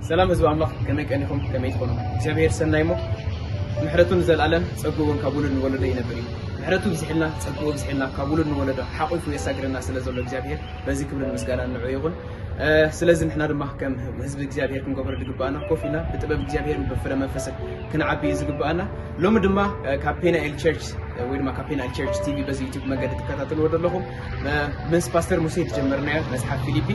ሰላም ህዝቢ ኣምላኽ፣ ከመይ ቀኒኹም? ከመይ ትኾኑ? እግዚኣብሔር ሰናይ እሞ ምሕረቱ ንዘለኣለም፣ ጸግኡ እውን ካብ ውሉድ ንወለዶ ይነብር እዩ። ምሕረቱ ብዝሕልና፣ ጸግኡ ብዝሕልና ካብ ውሉድ ንወለዶ ሓቑፉ የሳግረና ስለ ዘሎ እግዚኣብሔር በዚ ክብርን ምስጋናን ንዑ ይኹን። እ፣ ስለዚ ንሕና ድማ ከም ህዝቢ እግዚኣብሔር ክንገብሮ ዝግባኣና፣ ኮፍ ኢልና ብጥበብ እግዚኣብሔር ብፍረ መንፈስን ክንዓቢ እዩ ዝግባኣና። ሎሚ ድማ፣ እ፣ ካብ ፔናኤል ቸርች፣ እ፣ ወይ ድማ ካብ ፔናኤል ቸርች ቲቪ በዚ ዩቲዩብ መገዲ ትከታተልዎ ዘለኹም፣ እ፣ ምስ ፓስተር ሙሴ ዝጀመርናዮ መጽሓፍ ፊልጲ፣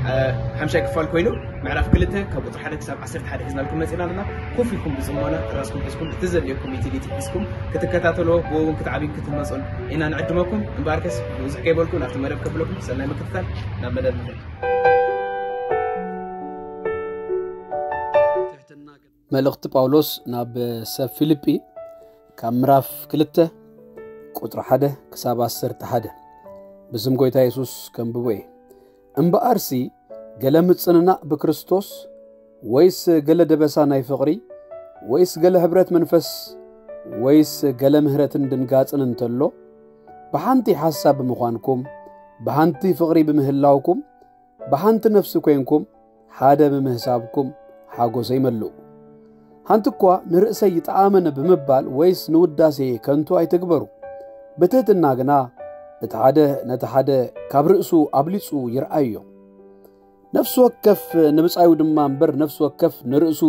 እ፣ ሓምሻይ ክፋል ኮይኑ ምዕራፍ ክልተ ካብ ቁጽሪ ሓደ ክሳብ ዓሰርተ ሓደ ሒዝናልኩም መጺና ኣለና። ኮፍ ኢልኩም ብጽሞና ራስኩም ሒዝኩም እቲ ዘድልየኩም ዩቲሊቲ ሒዝኩም ክትከታተልዎ፣ ብኡ እውን ክትዓብዩን ክትህነጹን ኢና ንዕድመኩም። እምበኣርከስ ብዙሕ ከይበልኩ ናብቲ መደብ ከብለኩም፣ ሰናይ ምክትታል። ናብ መደብ ንኸይድ። መልእኽቲ ጳውሎስ ናብ ሰብ ፊልጲ ካብ ምዕራፍ ክልተ ቁጽሪ ሓደ ክሳብ ዓሰርተ ሓደ። ብስም ጎይታ የሱስ ከንብቦ እየ። እምበኣርሲ ገለ ምጽንናዕ ብክርስቶስ፣ ወይስ ገለ ደበሳ ናይ ፍቕሪ፣ ወይስ ገለ ሕብረት መንፈስ፣ ወይስ ገለ ምህረትን ድንጋጽን እንተሎ፣ ብሓንቲ ሓሳብ ብምዃንኩም፣ ብሓንቲ ፍቕሪ ብምህላውኩም፣ ብሓንቲ ነፍሲ ኮይንኩም ሓደ ብምህሳብኩም ሓጎሰይ መልኡ። ሓንቲ እኳ ንርእሰይ ይጠዓመኒ ብምባል ወይስ ንውዳሴ ከንቱ ኣይትግበሩ። ብትህትና ግና እቲ ሓደ ነቲ ሓደ ካብ ርእሱ ኣብሊጹ ይርኣዮ። ነፍሲ ወከፍ ንብጻዩ ድማ እምበር ነፍሲ ወከፍ ንርእሱ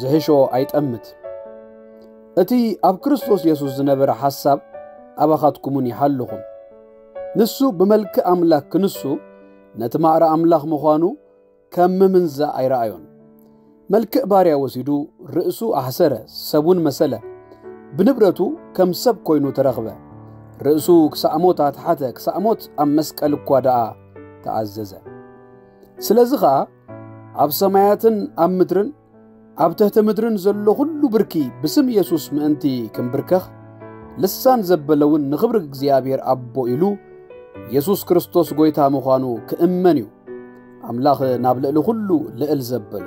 ዝሕሾ ኣይጠምት። እቲ ኣብ ክርስቶስ የሱስ ዝነበረ ሓሳብ ኣባኻትኩምን ይሓልኹም። ንሱ ብመልክዕ ኣምላኽ ክንሱ ነቲ ማዕረ ኣምላኽ ምዃኑ ከም ምምንዛእ ኣይረኣዮን። መልክዕ ባርያ ወሲዱ ርእሱ ኣሕሰረ፣ ሰብውን መሰለ። ብንብረቱ ከም ሰብ ኮይኑ ተረኽበ። ርእሱ ክሳዕ ሞት ኣትሓተ፣ ክሳዕ ሞት ኣብ መስቀል እኳ ደኣ ተኣዘዘ። ስለዚ ኸኣ ኣብ ሰማያትን ኣብ ምድርን ኣብ ትሕቲ ምድርን ዘሎ ኹሉ ብርኪ ብስም የሱስ ምእንቲ ክንብርከኽ፣ ልሳን ዘበለ እውን ንኽብሪ እግዚኣብሔር ኣቦ ኢሉ የሱስ ክርስቶስ ጐይታ ምዃኑ ክእመን እዩ። ኣምላኽ ናብ ልዕሊ ኹሉ ልዕል ዘበሎ፣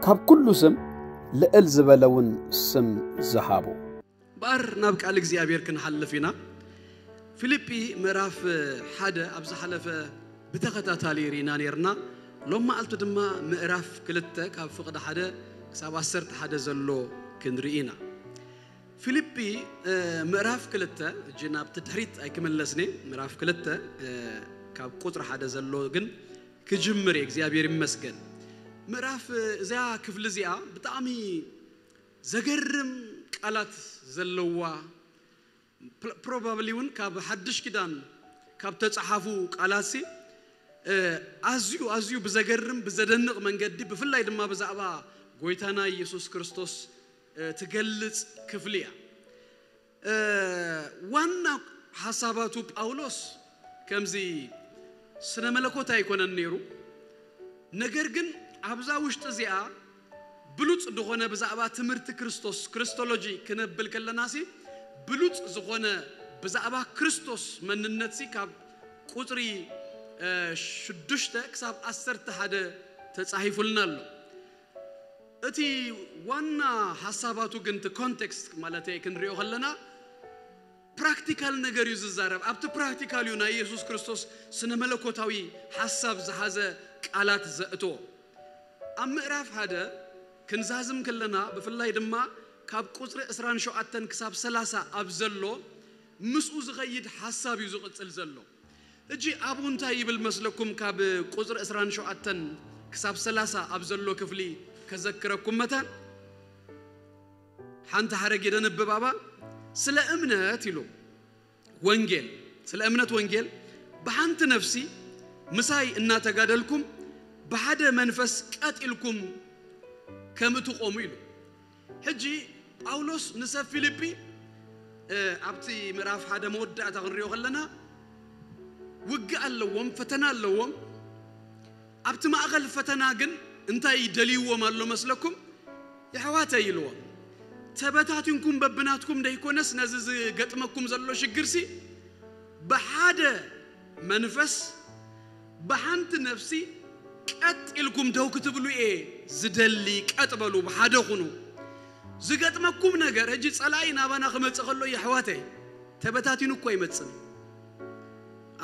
ካብ ኩሉ ስም ልዕል ዝበለ እውን ስም ዝሃቦ። እምበኣር ናብ ቃል እግዚኣብሔር ክንሓልፍ ኢና። ፊልጲ ምዕራፍ ሓደ ኣብ ዝሓለፈ ብተኸታታሊ ርኢና ነይርና። ሎም መዓልቲ ድማ ምዕራፍ ክልተ ካብ ፍቕዲ ሓደ ክሳብ ዓሰርተ ሓደ ዘሎ ክንርኢ ኢና። ፊልጲ ምዕራፍ ክልተ፣ እጂ ናብቲ ድሕሪት ኣይክምለስኒ፣ ምዕራፍ ክልተ ካብ ቁፅሪ ሓደ ዘሎ ግን ክጅምር እየ። እግዚኣብሔር ይመስገን። ምዕራፍ እዚኣ ክፍሊ እዚኣ ብጣዕሚ ዘገርም ቃላት ዘለዋ፣ ፕሮባብሊ እውን ካብ ሓድሽ ኪዳን ካብ ተፃሓፉ ቃላት ሲ ኣዝዩ ኣዝዩ ብዘገርም ብዘደንቕ መንገዲ ብፍላይ ድማ ብዛዕባ ጎይታና ኢየሱስ ክርስቶስ ትገልጽ ክፍሊ እያ። ዋና ሓሳባቱ ጳውሎስ ከምዚ ስነ መለኮት ኣይኮነን ነይሩ። ነገር ግን ኣብዛ ውሽጢ እዚኣ ብሉጽ ዝኾነ ብዛዕባ ትምህርቲ ክርስቶስ፣ ክርስቶሎጂ፣ ክነብል ከለናሲ ብሉጽ ዝኾነ ብዛዕባ ክርስቶስ መንነትሲ ካብ ቁፅሪ ሽዱሽተ ክሳብ ዓሰርተ ሓደ ተፃሂፉልና ኣሎ። እቲ ዋና ሓሳባቱ ግን እቲ ኮንቴክስት ማለት ክንሪኦ ከለና ፕራክቲካል ነገር እዩ ዝዛረብ። ኣብቲ ፕራክቲካል እዩ ናይ የሱስ ክርስቶስ ስነ መለኮታዊ ሓሳብ ዝሓዘ ቃላት ዘእቶ። ኣብ ምዕራፍ ሓደ ክንዛዝም ከለና ብፍላይ ድማ ካብ ቁፅሪ ዕስራን ሸውዓተን ክሳብ ሰላሳ ኣብ ዘሎ ምስኡ ዝኸይድ ሓሳብ እዩ ዝቕፅል ዘሎ። እጂ ኣብኡ እንታይ ይብል መስለኩም? ካብ ቁፅሪ ዕስራን ሸውዓተን ክሳብ ሰላሳ ኣብ ዘሎ ክፍሊ ከዘክረኩም መታን ሓንቲ ሓረግ የደንብብ ኣባ ስለ እምነት ኢሉ ወንጌል ስለ እምነት ወንጌል ብሓንቲ ነፍሲ ምሳይ እናተጋደልኩም ብሓደ መንፈስ ቀጥ ኢልኩም ከም እትቆሙ ኢሉ። ሕጂ ጳውሎስ ንሰብ ፊልጲ ኣብቲ ምዕራፍ ሓደ መወዳእታ ክንሪኦ ከለና ውግእ ኣለዎም፣ ፈተና ኣለዎም። ኣብቲ ማእኸል ፈተና ግን እንታይ ደልይዎም ኣሎ መስለኩም? የሕዋተይ ኢልዎም፣ ተበታቲንኩም በብናትኩም ደይኮነስ ነዚ ዝገጥመኩም ዘሎ ሽግርሲ ብሓደ መንፈስ ብሓንቲ ነፍሲ ቀጥ ኢልኩም ደው ክትብሉ እየ ዝደሊ። ቀጥ በሉ፣ ብሓደ ኩኑ። ዝገጥመኩም ነገር ሕጂ ጸላኢ ናባና ክመጽእ ከሎ የሕዋተይ ተበታቲኑ እኮ ኣይመጽን።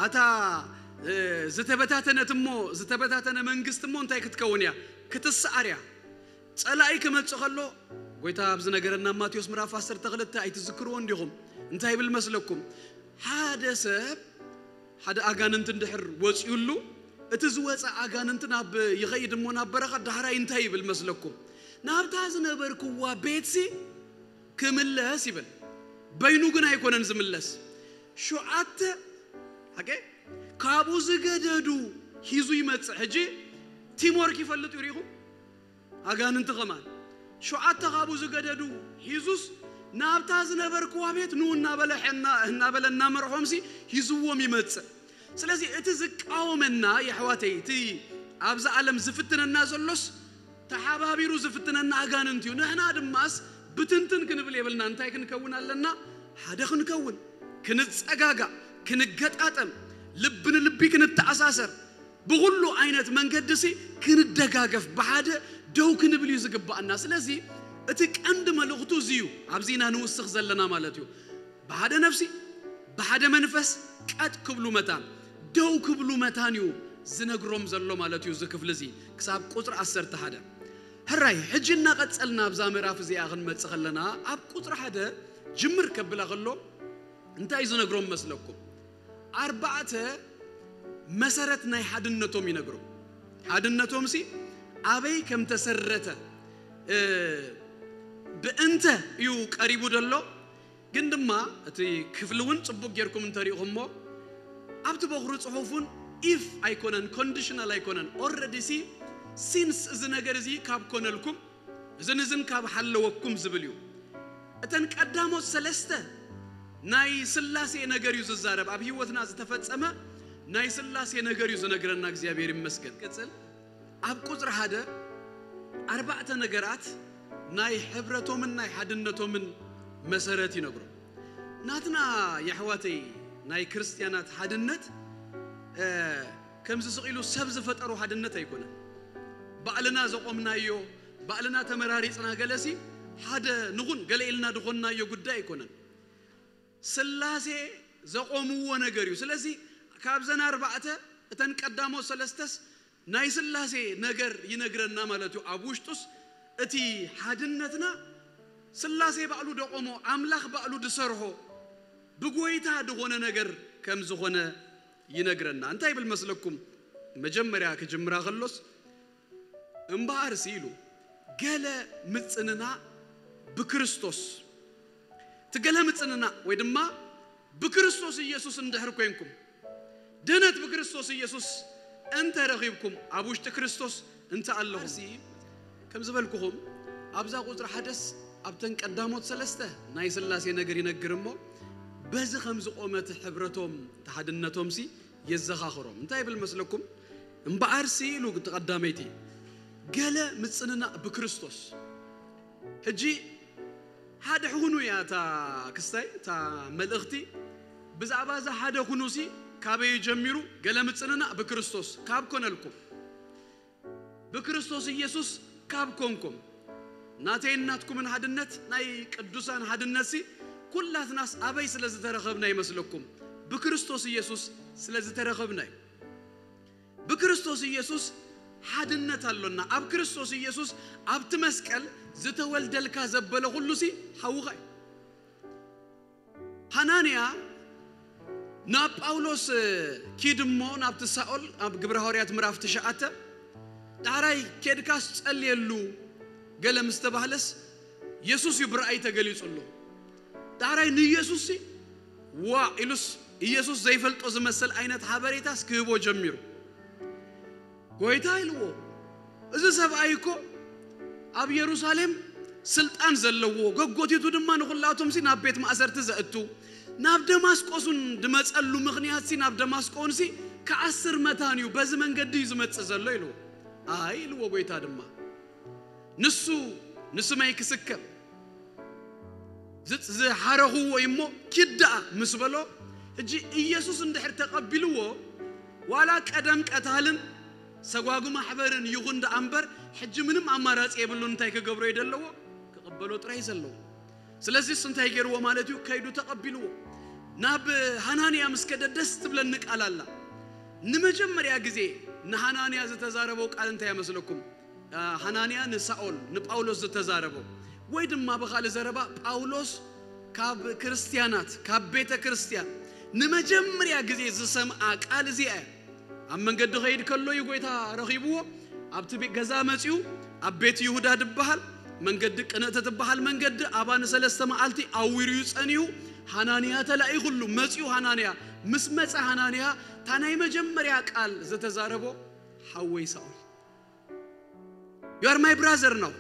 ኣታ እ፣ ዝተበታተነት እሞ፣ ዝተበታተነ መንግስቲ እሞ እንታይ ክትከውን እያ? ክትሰዓር እያ። ጸላኢ ክመጽእ ከሎ፣ ጎይታ ኣብዚ ነገረና ማቴዎስ ምዕራፍ ዓሰርተ ክልተ ኣይትዝክርዎ እንዲኹም? እንታይ ይብል መስለኩም? ሓደ ሰብ፣ ሓደ ኣጋንንት እንድሕር ወጺኡሉ፣ እቲ ዝወጸ ኣጋንንት ናብ፣ ይኸይድ እሞ ናብ በረኻ፣ ዳሕራይ እንታይ ይብል መስለኩም? ናብታ ዝነበርክዋ ቤትሲ ክምለስ ይብል። በይኑ ግን ኣይኮነን ዝምለስ። ሸውዓተ፣ ኦኬ፣ ካብኡ ዝገደዱ ሒዙ ይመጽእ። ሕጂ ቲምወርክ ይፈልጥ እዩ፣ ሪኢኹም? ኣጋንንቲ ከማን ሸውዓተ ካብኡ ዝገደዱ ሒዙስ ናብታ ዝነበርክዋ ቤት ኑ እናበለ ሕና-፣ እናበለ እናመርሖምሲ ሒዝዎም ይመጽእ። ስለዚ እቲ ዝቃወመና የሕዋተይ፣ እቲ ኣብዛ ዓለም ዝፍትነና ዘሎስ ተሓባቢሩ ዝፍትነና ኣጋንንት እዩ። ንሕና ድማስ ብትንትን ክንብል የብልና። እንታይ ክንከውን ኣለና? ሓደ ክንከውን፣ ክንጸጋጋእ፣ ክንገጣጠም፣ ልቢ ንልቢ ክንተኣሳሰር፣ ብኹሉ ዓይነት መንገዲ ሲ ክንደጋገፍ፣ ብሓደ ደው ክንብል እዩ ዝግባኣና። ስለዚ እቲ ቀንዲ መልእኽቱ እዚ እዩ፣ ኣብዚ ኢና ንውስኽ ዘለና ማለት እዩ። ብሓደ ነፍሲ፣ ብሓደ መንፈስ ቀጥ ክብሉ መታን፣ ደው ክብሉ መታን እዩ ዝነግሮም ዘሎ ማለት እዩ። እዚ ክፍሊ እዚ ክሳብ ቁጽሪ ዓሰርተ ሓደ። ሕራይ፣ ሕጂ እናቐጸልና ኣብዛ ምዕራፍ እዚኣ ክንመጽእ ከለና፣ ኣብ ቁጽሪ ሓደ ጅምር ከብላ ከሎ እንታይ እዩ ዝነግሮም መስለኩም? ኣርባዕተ መሰረት ናይ ሓድነቶም ይነግሮም። ሓድነቶም ሲ ኣበይ ከም ተሰረተ፣ እ፣ ብእንተ እዩ ቀሪቡ ዘሎ። ግን ድማ እቲ ክፍሊ እውን ጽቡቕ ጌርኩም እንተሪእኹሞ፣ ኣብቲ በኹሪ ጽሑፍ እውን ኢፍ ኣይኮነን፣ ኮንዲሽናል ኣይኮነን። ኦልረዲ ሲ ሲንስ እዚ ነገር እዚ ካብ ኮነልኩም፣ እዝን እዝን ካብ ሓለወኩም ዝብል እዩ። እተን ቀዳሞት ሰለስተ ናይ ስላሴ ነገር እዩ ዝዛረብ። ኣብ ህይወትና ዝተፈጸመ ናይ ስላሴ ነገር እዩ ዝነግረና። እግዚኣብሔር ይመስገን። ቅጽል ኣብ ቁጽሪ ሓደ ኣርባዕተ ነገራት ናይ ሕብረቶምን ናይ ሓድነቶምን መሰረት ይነግሮም። ናትና የሕዋተይ ናይ ክርስትያናት ሓድነት፣ እ፣ ከምዚ ስቕ ኢሉ ሰብ ዝፈጠሮ ሓድነት ኣይኮነን። ባዕልና ዘቖምናዮ፣ ባዕልና ተመራሪጽና ገለሲ ሓደ ንኹን ገለ ኢልና ዝኾንናዮ ጉዳይ ኣይኮነን። ስላሴ ዘቖምዎ ነገር እዩ። ስለዚ ካብዘን ኣርባዕተ እተን ቀዳሞት ሰለስተስ ናይ ስላሴ ነገር ይነግረና ማለት እዩ። ኣብ ውሽጡስ እቲ ሓድነትና ስላሴ ባዕሉ ደቆሞ፣ ኣምላኽ ባዕሉ ድሰርሖ፣ ብጎይታ ድኾነ ነገር ከም ዝኾነ ይነግረና። እንታይ ይብል መስለኩም? መጀመርያ ክጅምራ ከሎስ፣ እምበኣርሲ ኢሉ፣ ገለ ምጽንናዕ ብክርስቶስ፣ እቲ ገለ ምጽንናዕ ወይ ድማ ብክርስቶስ ኢየሱስ እንድሕር ኮይንኩም፣ ድህነት ብክርስቶስ ኢየሱስ እንተ ረኺብኩም፣ ኣብ ውሽጢ ክርስቶስ እንተ ኣለኹም። ኣርሲ፣ ከም ዝበልኩኹም፣ ኣብዛ ቁጽሪ ሓደስ ኣብተን ቀዳሞት ሰለስተ ናይ ስላሴ ነገር ይነግር እሞ፣ በዚ ከም ዝቆመ እቲ ሕብረቶም፣ እቲ ሓድነቶም ሲ የዘኻኽሮም። እንታይ ይብል መስለኩም? እምበኣርሲ ኢሉ እቲ ቀዳመይቲ፣ ገለ ምጽንናዕ ብክርስቶስ። ሕጂ ሓደ ሕውኑ እያ እታ ክስታይ፣ እታ መልእኽቲ። ብዛዕባ እዛ ሓደ ኩኑሲ ካበይ ጀሚሩ? ገለ ምጽንናዕ ብክርስቶስ ካብ ኮነልኩም፣ ብክርስቶስ ኢየሱስ ካብ ኮንኩም፣ ናተይን ናትኩምን ሓድነት፣ ናይ ቅዱሳን ሓድነትሲ ኩላትናስ ኣበይ ስለ ዝተረኸብና ይመስለኩም? ብክርስቶስ ኢየሱስ ስለ ዝተረኸብና እዩ። ብክርስቶስ ኢየሱስ ሓድነት ኣሎና። ኣብ ክርስቶስ ኢየሱስ ኣብቲ መስቀል ዝተወልደልካ ዘበለ ኩሉሲ ሓውኻ እዩ። ሃናንያ ናብ ጳውሎስ ኪድ እሞ ናብቲ ሳኦል ኣብ ግብረ ሃዋርያት ምዕራፍ ትሽዓተ ዳሕራይ ኬድካስ ጸልየሉ ገለ ምስ ተባህለስ የሱስ እዩ ብረኣይ ተገሊጹሉ። ዳሕራይ ንኢየሱስ ሲ ዋ ኢሉስ ኢየሱስ ዘይፈልጦ ዝመስል ዓይነት ሓበሬታስ ክህቦ ጀሚሩ። ጎይታ ኢልዎ፣ እዚ ሰብኣይ እኮ ኣብ የሩሳሌም ስልጣን ዘለዎ፣ ገጎቲቱ ድማ ንኹላቶም ሲ ናብ ቤት ማእሰርቲ ዘእቱ፣ ናብ ደማስቆስ እውን ድመጸሉ ምኽንያት ሲ ናብ ደማስቆ እውን ሲ ክኣስር መታን እዩ፣ በዚ መንገዲ እዩ ዝመጽእ ዘሎ ኢልዎ። ኣይ ኢልዎ ጎይታ ድማ፣ ንሱ ንስመይ ክስከም ዝ-፣ ዝሓረኽዎ እሞ ኪድ ደኣ ምስ በሎ፣ ሕጂ ኢየሱስ እንድሕር ተቐቢልዎ፣ ዋላ ቀደም ቀታልን ሰጓጉ ማሕበርን ይኹን ደኣ እምበር፣ ሕጂ ምንም ኣማራጺ የብሉን። እንታይ ክገብሮ እዩ ዘለዎ? ክቕበሎ ጥራይ እዩ ዘለዎ። ስለዚስ እንታይ ገይርዎ ማለት እዩ? ከይዱ ተቐቢልዎ። ናብ ሃናንያ ምስ ከደ ደስ ትብለኒ ቃል ኣላ። ንመጀመርያ ግዜ ንሃናንያ ዝተዛረበው ቃል እንታይ ይመስለኩም? ሃናንያ ንሳኦል ንጳውሎስ ዝተዛረበው፣ ወይ ድማ ብኻልእ ዘረባ ጳውሎስ ካብ ክርስትያናት ካብ ቤተ ክርስትያን ንመጀመርያ ግዜ ዝሰምዓ ቃል እዚኣ እያ። ኣብ መንገዲ ኸይድ ከሎ እዩ ጎይታ ረኺብዎ። ኣብቲ ገዛ መጺኡ፣ ኣብ ቤት ይሁዳ ድበሃል መንገዲ፣ ቅንእቲ ትበሃል መንገዲ ኣባ ንሰለስተ መዓልቲ ኣዊሩ እዩ ጸኒሁ። ሃናንያ ተላኢኹሉ መጺኡ። ሃናንያ ምስ መጸ፣ ሃናንያ እታ ናይ መጀመርያ ቃል ዝተዛረቦ፣ ሓወይ ሳኦል፣ you are my brother ነው።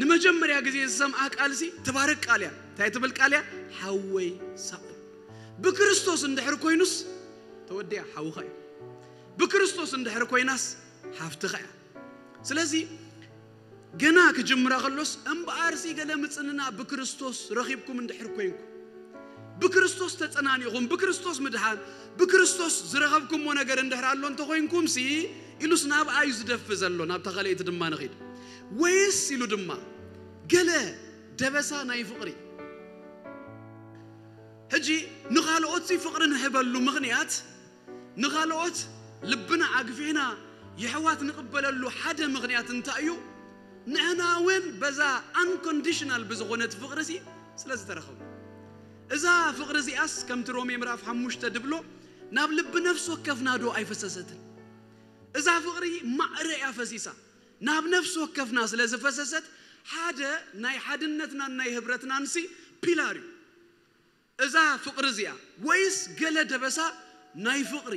ንመጀመርያ ግዜ ዝሰምዓ ቃልሲ ትባርክ ቃል እያ። እንታይ ትብል ቃል እያ? ሓወይ ሳኦል። ብክርስቶስ እንድሕር ኮይኑስ ተወዲያ፣ ሓውኻ እዩ። ብክርስቶስ እንድሕር ኮይናስ ሓፍትኻ እያ። ስለዚ ገና ክጅምራ ከሎስ፣ እምበኣርሲ ገለ ምጽንና ብክርስቶስ ረኺብኩም እንድሕር ኮይንኩም፣ ብክርስቶስ ተጸናኒኹም፣ ብክርስቶስ ምድሓን፣ ብክርስቶስ ዝረኸብኩምዎ ነገር እንድሕር ኣሎ እንተኾይንኩምሲ፣ ኢሉስ ናብኣ እዩ ዝደፊ ዘሎ። ናብታ ካልኣይቲ ድማ ንኺድ። ወይስ ኢሉ ድማ ገለ ደበሳ ናይ ፍቕሪ። ሕጂ ንኻልኦትሲ ፍቕሪ ንህበሉ ምኽንያት፣ ንኻልኦት ልብና ኣግፊሕና የሕዋት ንቕበለሉ ሓደ ምኽንያት እንታይ እዩ? ንሕና እውን በዛ ኣንኮንዲሽናል ብዝኾነት ፍቕሪ ሲ ስለ ዝተረኸቡ። እዛ ፍቕሪ እዚኣስ ከምቲ ሮሜ ምዕራፍ ሓሙሽተ ድብሎ፣ ናብ ልቢ ነፍሲ ወከፍና ዶ ኣይፈሰሰትን? እዛ ፍቕሪ ማዕረ እያ ፈሲሳ። ናብ ነፍሲ ወከፍና ስለ ዝፈሰሰት፣ ሓደ ናይ ሓድነትናን ናይ ህብረትናን ሲ ፒላር እዩ። እዛ ፍቕሪ እዚኣ፣ ወይስ ገለ ደበሳ ናይ ፍቕሪ፣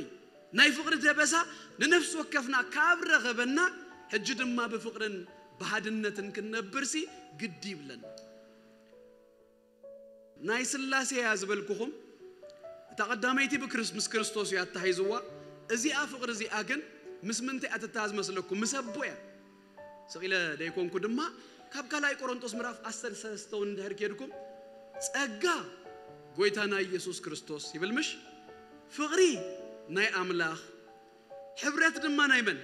ናይ ፍቕሪ ደበሳ ንነፍሲ ወከፍና ካብ ረኸበና፣ ሕጂ ድማ ብፍቕርን ብሓድነትን ክንነብር ሲ ግዲ ይብለና። ናይ ስላሴ እያ ዝበልኩኹም፣ እታ ቀዳመይቲ ብክርስ-፣ ምስ ክርስቶስ እዩ ኣተሓይዝዋ። እዚኣ ፍቕሪ እዚኣ ግን ምስ ምንታይ እያ ትተሓዝ መስለኩም? ምስ ኣቦ እያ። ስቕ ኢለ ደይኮንኩ ድማ፣ ካብ ካልኣይ ቆሮንጦስ ምዕራፍ ዓሰርተ ሰለስተ እውን እንድሕር ኬድኩም፣ ጸጋ ጎይታና ኢየሱስ ክርስቶስ ይብል ምሽ? ፍቕሪ ናይ ኣምላኽ፣ ሕብረት ድማ ናይ መን?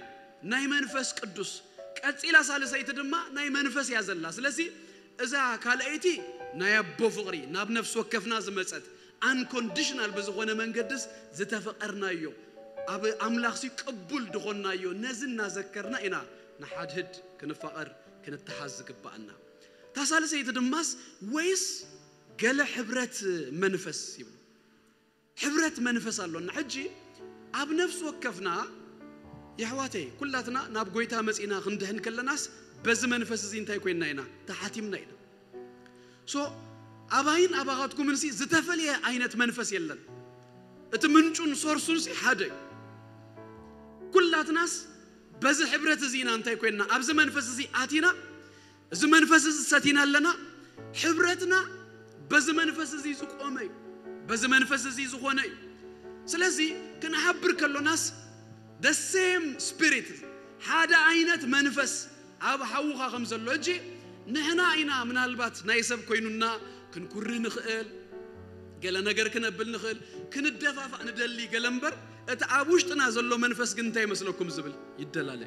ናይ መንፈስ ቅዱስ። ቀጺላ ሳልሰይቲ ድማ ናይ መንፈስ እያ ዘላ። ስለዚ እዛ ካልኣይቲ ናይ ኣቦ ፍቕሪ ናብ ነፍሲ ወከፍና ዝመጸት፣ ኣንኮንዲሽናል ብዝኾነ መንገድስ ዝተፈቐርናዮ፣ ኣብ ኣምላኽሲ ቅቡል ድኾንናዮ፣ ነዚ እናዘከርና ኢና ንሓድህድ፣ ክንፋቐር፣ ክንተሓዝ ዝግባኣና። እታ ሳልሰይቲ ድማስ፣ ወይስ ገለ ሕብረት መንፈስ ይብሉ። ሕብረት መንፈስ ኣሎና። ሕጂ ኣብ ነፍሲ ወከፍና፣ የሕዋተይ፣ ኩላትና ናብ ጎይታ መጺና ክንድሕን ከለናስ፣ በዚ መንፈስ እዚ እንታይ ኮይንና ኢና? ተሓቲምና ኢና። ሶ፣ ኣባይን ኣባኻትኩምን ሲ ዝተፈልየ ዓይነት መንፈስ የለን። እቲ ምንጩን ሶርሱን ሲ ሓደ እዩ። ኩላትናስ በዚ ሕብረት እዚ ኢና እንታይ ኮይንና? ኣብዚ መንፈስ እዚ ኣቲና፣ እዚ መንፈስ እዚ ሰቲና ኣለና። ሕብረትና በዚ መንፈስ እዚ ዝቆመ እዩ። በዚ መንፈስ እዚ ዝኾነ እዩ። ስለዚ ክንሓብር ከሎናስ፣ the same spirit፣ ሓደ ዓይነት መንፈስ ኣብ ሓውኻ ከም ዘሎ። ሕጂ ንሕና ኢና ምናልባት ናይ ሰብ ኮይኑና ክንኩሪ ንኽእል፣ ገለ ነገር ክነብል ንኽእል፣ ክንደፋፋእ ንደሊ ገለ እምበር፣ እቲ ኣብ ውሽጥና ዘሎ መንፈስ ግን እንታይ ይመስለኩም ዝብል ይደላለ።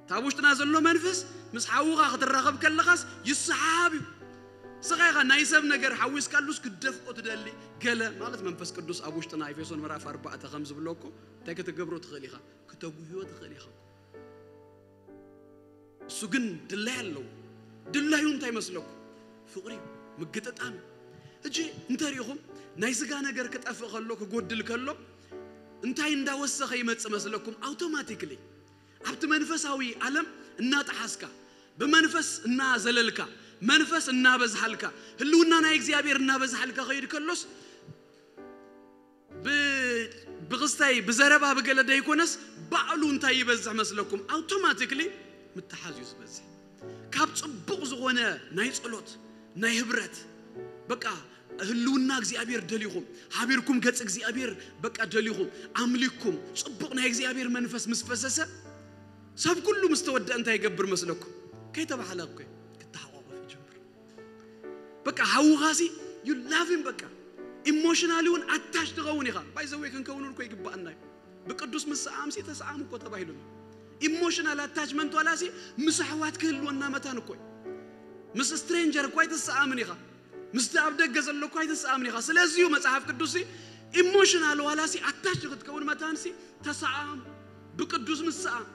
እቲ ኣብ ውሽጥና ዘሎ መንፈስ ምስ ሓውኻ ክትራኸብ ከለኻስ ይሰሓብ እዩ። ንስኻ ኢኻ ናይ ሰብ ነገር ሓዊስካሉስ ክደፍኦ ትደሊ፣ ገለ ማለት መንፈስ ቅዱስ ኣብ ውሽጥና፣ ኤፌሶን ምዕራፍ ኣርባዕተ ከም ዝብሎ እኮ፣ እንታይ ክትገብሮ ትኽእል ኢኻ? ክተጉህዮ ትኽእል ኢኻ። እሱ ግን ድላይ ኣለዎ። ድላዩ እንታይ መስለኩም? ፍቕሪ እዩ፣ ምግጥጣም እዩ። ሕጂ እንተሪኢኹም፣ ናይ ስጋ ነገር ክጠፍእ ከሎ፣ ክጎድል ከሎ፣ እንታይ እንዳወሰኸ ይመጽእ መስለኩም? ኣውቶማቲክሊ ኣብቲ መንፈሳዊ ዓለም እናጠሓስካ፣ ብመንፈስ እናዘለልካ፣ መንፈስ እናበዝሃልካ፣ ህልውና ናይ እግዚኣብሔር እናበዝሃልካ ኸይድ ከሎስ፣ ብ-፣ ብኽስታይ፣ ብዘረባ፣ ብገለ ደይኮነስ፣ ባዕሉ እንታይ ይበዝሕ መስለኩም? ኣውቶማቲክሊ ምትሓዝ እዩ ዝበዝሕ። ካብ ጽቡቕ ዝኾነ ናይ ጸሎት፣ ናይ ህብረት፣ በቃ ህልውና እግዚኣብሔር ደሊኹም፣ ሃቢርኩም ገጽ እግዚኣብሔር በቃ ደሊኹም፣ ኣምሊኩም፣ ጽቡቕ ናይ እግዚኣብሔር መንፈስ ምስ ፈሰሰ፣ ሰብ ኩሉ ምስ ተወደአ እንታይ ይገብር መስለኩም? ከይተባህለ እኮ እዩ፣ ክተሓቋቆፍ ይጀምር። በቃ ሓውኻሲ፣ you love him፣ በቃ ኢሞሽናሊ እውን ኣታች ትኸውን ኢኻ። ባይ ዘ ወይ ክንከውን እኮ ይግባኣና እዩ። ብቅዱስ ምስዓምሲ ተስዓም እኮ ተባሂሉ። ኢሞሽናል ኣታችመንት ዋላሲ ምስ ኣሕዋት ክህልወና መታን እኮ እዩ። ምስ ስትሬንጀር እኮ ኣይትሰኣምን ኢኻ። ምስቲ ኣብ ደገ ዘሎ እኮ ኣይትሰኣምን ኢኻ። ስለዚ እዩ መጽሓፍ ቅዱስ ኢሞሽናል ዋላሲ ኣታች ክትከውን መታንሲ ተሰኣም ብቅዱስ ምስኣም።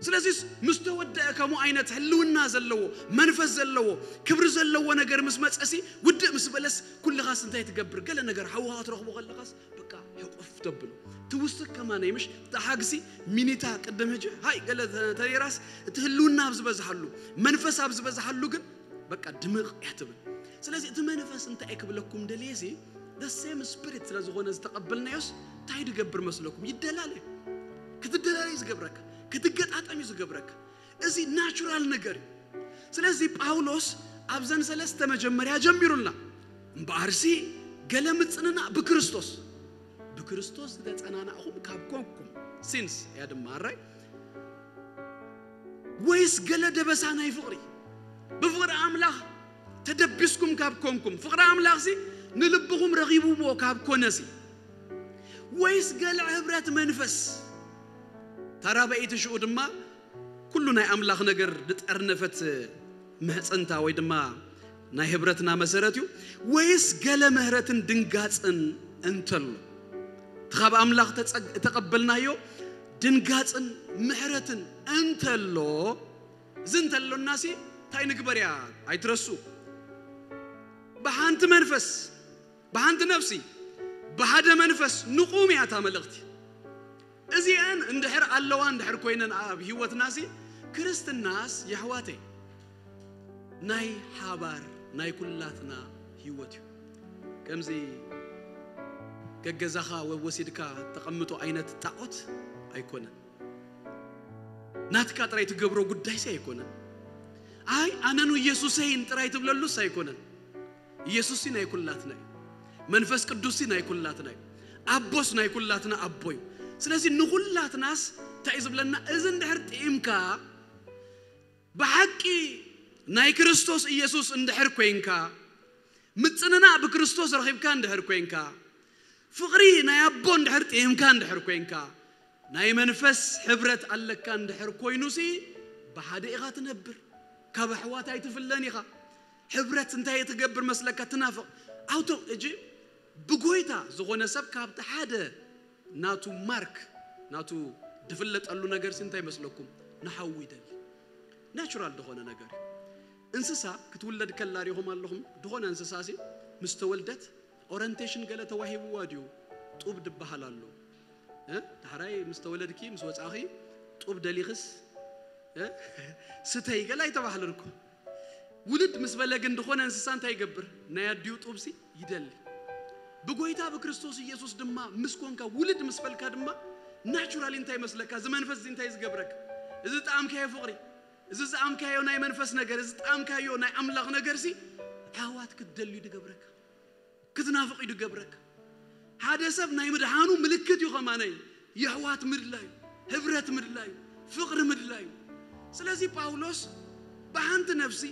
ስለዚስ ምስ ተወደአ ከምኡ ዓይነት ህልውና ዘለዎ መንፈስ ዘለዎ ክብሪ ዘለዎ ነገር ምስ መጸሲ ውድእ ምስ በለስ ኩልኻስ እንታይ ትገብር? ገለ ነገር ሓውኻ ክትረኽቦ ከለኻስ በቃ ሕቁፍ ተብሎ ትውስክ ከማነይ ምሽ ተሓግሲ ሚኒታ ቅድም ሕጂ ሃይ ገለ ተሪራስ እቲ ህልውና ኣብ ዝበዝሓሉ መንፈስ ኣብ ዝበዝሓሉ ግን በቃ ድምቕ እያ ትብል። ስለዚ እቲ መንፈስ እንታይ ክብለኩም ደልየ ሲ the same spirit ስለ ዝኾነ ዝተቐበልናዮስ እንታይ ድገብር መስለኩም? ይደላለ። ክትደላለ እዩ ዝገብረካ፣ ክትገጣጠም እዩ ዝገብረካ። እዚ ናቹራል ነገር እዩ። ስለዚ ጳውሎስ ኣብዘን ሰለስተ መጀመርያ ጀሚሩልና እምበኣርሲ ገለ ምጽንና ብክርስቶስ ብክርስቶስ ዝተጸናናእኹም ካብ ኮንኩም ሲንስ እያ ድማ ኣራይ ወይስ ገለ ደበሳ ናይ ፍቕሪ ብፍቕሪ ኣምላኽ ተደቢስኩም ካብ ኮንኩም ፍቕሪ ኣምላኽሲ ንልብኹም ረኺብዎ ካብ ኮነሲ ወይስ ገለ ሕብረት መንፈስ ታራበይቲ ሽኡ ድማ ኩሉ ናይ ኣምላኽ ነገር ዝጠርነፈት ምሕፅንታ ወይ ድማ ናይ ህብረትና መሰረት እዩ ወይስ ገለ ምህረትን ድንጋፅን እንተሎ እቲ ካብ ኣምላኽ ተቐበልናዮ ድንጋፅን ምሕረትን እንተሎ እዚ እንተሎናሲ እንታይ ንግበር እያ ኣይትረሱ ብሓንቲ መንፈስ ብሓንቲ ነፍሲ ብሓደ መንፈስ ንቁም እያ እታ መልእኽቲ እዚአን እንድሕር ኣለዋ እንድሕር ኮይነን ኣብ ህይወትናሲ ክርስትናስ የሕዋተይ ናይ ሓባር ናይ ኩላትና ህይወት እዩ ከምዚ ገገዛኻ ወሲድካ ተቐምጦ ዓይነት ጣዖት ኣይኮነን ናትካ ጥራይ ትገብሮ ጉዳይሲ ኣይኮነን ኣይ ኣነኑ ኢየሱሰይን ጥራይ ትብለሉስ ኣይኮነን ኢየሱስሲ ናይ ኩላትና እዩ መንፈስ ቅዱስሲ ናይ ኩላትና እዩ ኣቦስ ናይ ኩላትና ኣቦ እዩ ስለዚ ንኩላትናስ እንታይ እዩ ዝብለና እዚ እንድሕር ጥኢምካ ብሓቂ ናይ ክርስቶስ ኢየሱስ እንድሕር ኮይንካ ምጽንናዕ ብክርስቶስ ረኺብካ እንድሕር ኮይንካ ፍቕሪ ናይ ኣቦ እንድሕር ጥኢምካ እንድሕር ኮይንካ ናይ መንፈስ ሕብረት ኣለካ እንድሕር ኮይኑሲ ብሓደ ኢኻ ትነብር ካብ ኣሕዋት ኣይትፍለን ኢኻ ሕብረት እንታይ ትገብር መስለካ ትናፍቕ ኣውቶ እጂ ብጎይታ ዝኾነ ሰብ ካብቲ ሓደ ናቱ ማርክ ናቱ ድፍለጠሉ ነገር ሲ እንታይ መስለኩም ንሓዊ ይደሊ ናቹራል ዝኾነ ነገር እዩ እንስሳ ክትውለድ ከላ ሪኹም ኣለኹም ዝኾነ እንስሳ ሲ ምስ ተወልደት ኦረንቴሽን ገለ ተዋሂብዋ ድዩ ጡብ ድበሃል ኣሎ ዳሕራይ ምስ ተወለድኪ ምስ ወፃኺ ጡብ ደሊኽስ ስተይ ገለ ኣይተባህልን እኮ ውልድ ምስ በለ ግን ዝኾነ እንስሳ እንታይ ይገብር ናይ ኣዲኡ ጡብሲ ይደሊ ብጎይታ ብክርስቶስ ኢየሱስ ድማ ምስ ኮንካ ውልድ ምስ በልካ ድማ ናቹራሊ እንታይ መስለካ እዚ መንፈስ እዚ እንታይ ዝገብረካ እዚ ዝጠኣምካዮ ፍቕሪ እዚ ዝጠኣምካዮ ናይ መንፈስ ነገር እዚ ዝጠኣምካዮ ናይ ኣምላኽ ነገርሲ ኣሕዋት ክትደልዩ ድገብረካ ክትናፍቕ እዩ ድገብረካ ሓደ ሰብ ናይ ምድሓኑ ምልክት እዩ ኸማነይ የሕዋት ምድላዩ ህብረት ምድላዩ ፍቕሪ ምድላዩ ስለዚ ጳውሎስ ብሓንቲ ነፍሲ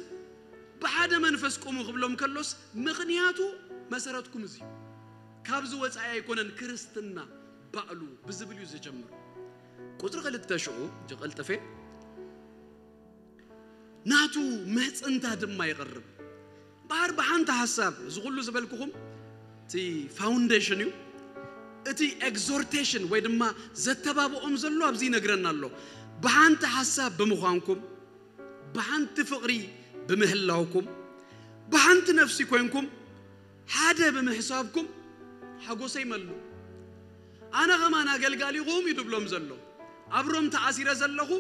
ብሓደ መንፈስ ቁሙ ክብሎም ከሎስ ምኽንያቱ መሰረትኩም እዚ ካብዚ ወፃኢ ኣይኮነን ክርስትና ባዕሉ ብዝብል እዩ ዝጀምር ቁፅሪ ክልተ ሽዑ ጀቐልጥፌ ናቱ ምሕፅንታ ድማ ይቐርብ እምበኣር ብሓንቲ ሓሳብ እዚ ኩሉ ዝበልኩኹም እቲ ፋውንዴሽን እዩ እቲ ኤግዞርቴሽን ወይ ድማ ዘተባብኦም ዘሎ ኣብዚ ይነግረና ኣሎ ብሓንቲ ሓሳብ ብምዃንኩም ብሓንቲ ፍቕሪ ብምህላውኩም ብሓንቲ ነፍሲ ኮይንኩም ሓደ ብምሕሳብኩም ሓጎሰይ መሉ ኣነ ኸማን ኣገልጋሊኹም እዩ ድብሎም ዘሎ ኣብ ሮም ተኣሲረ ዘለኹ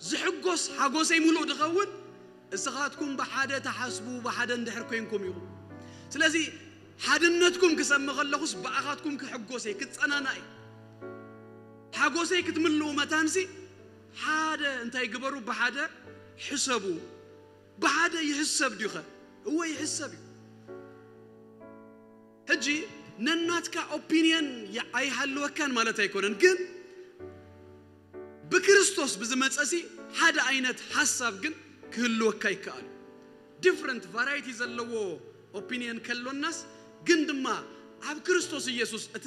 ዝሕጎስ ሓጎሰይ ሙሉእ ድኸውን እስኻትኩም ብሓደ ተሓስቡ ብሓደ እንድሕር ኮይንኩም ኢኹም ስለዚ ሓድነትኩም ክሰሚ ከለኹስ ብኣኻትኩም ክሕጎሰይ ክጸናናይ ሓጎሰይ ክትምልኡ መታንሲ ሓደ እንታይ ግበሩ ብሓደ ሕሰቡ ብሓደ ይሕሰብ ድዩኸ እወ ይሕሰብ እዩ ሕጂ ነናትካ ኦፒንየን ኣይሃልወካን ማለት ኣይኮነን ግን ብክርስቶስ ብዝመፀሲ ሓደ ዓይነት ሓሳብ ግን ክህልወካ ይከኣል ዲፍረንት ቫራይቲ ዘለዎ ኦፒንየን ከሎናስ ግን ድማ ኣብ ክርስቶስ ኢየሱስ እቲ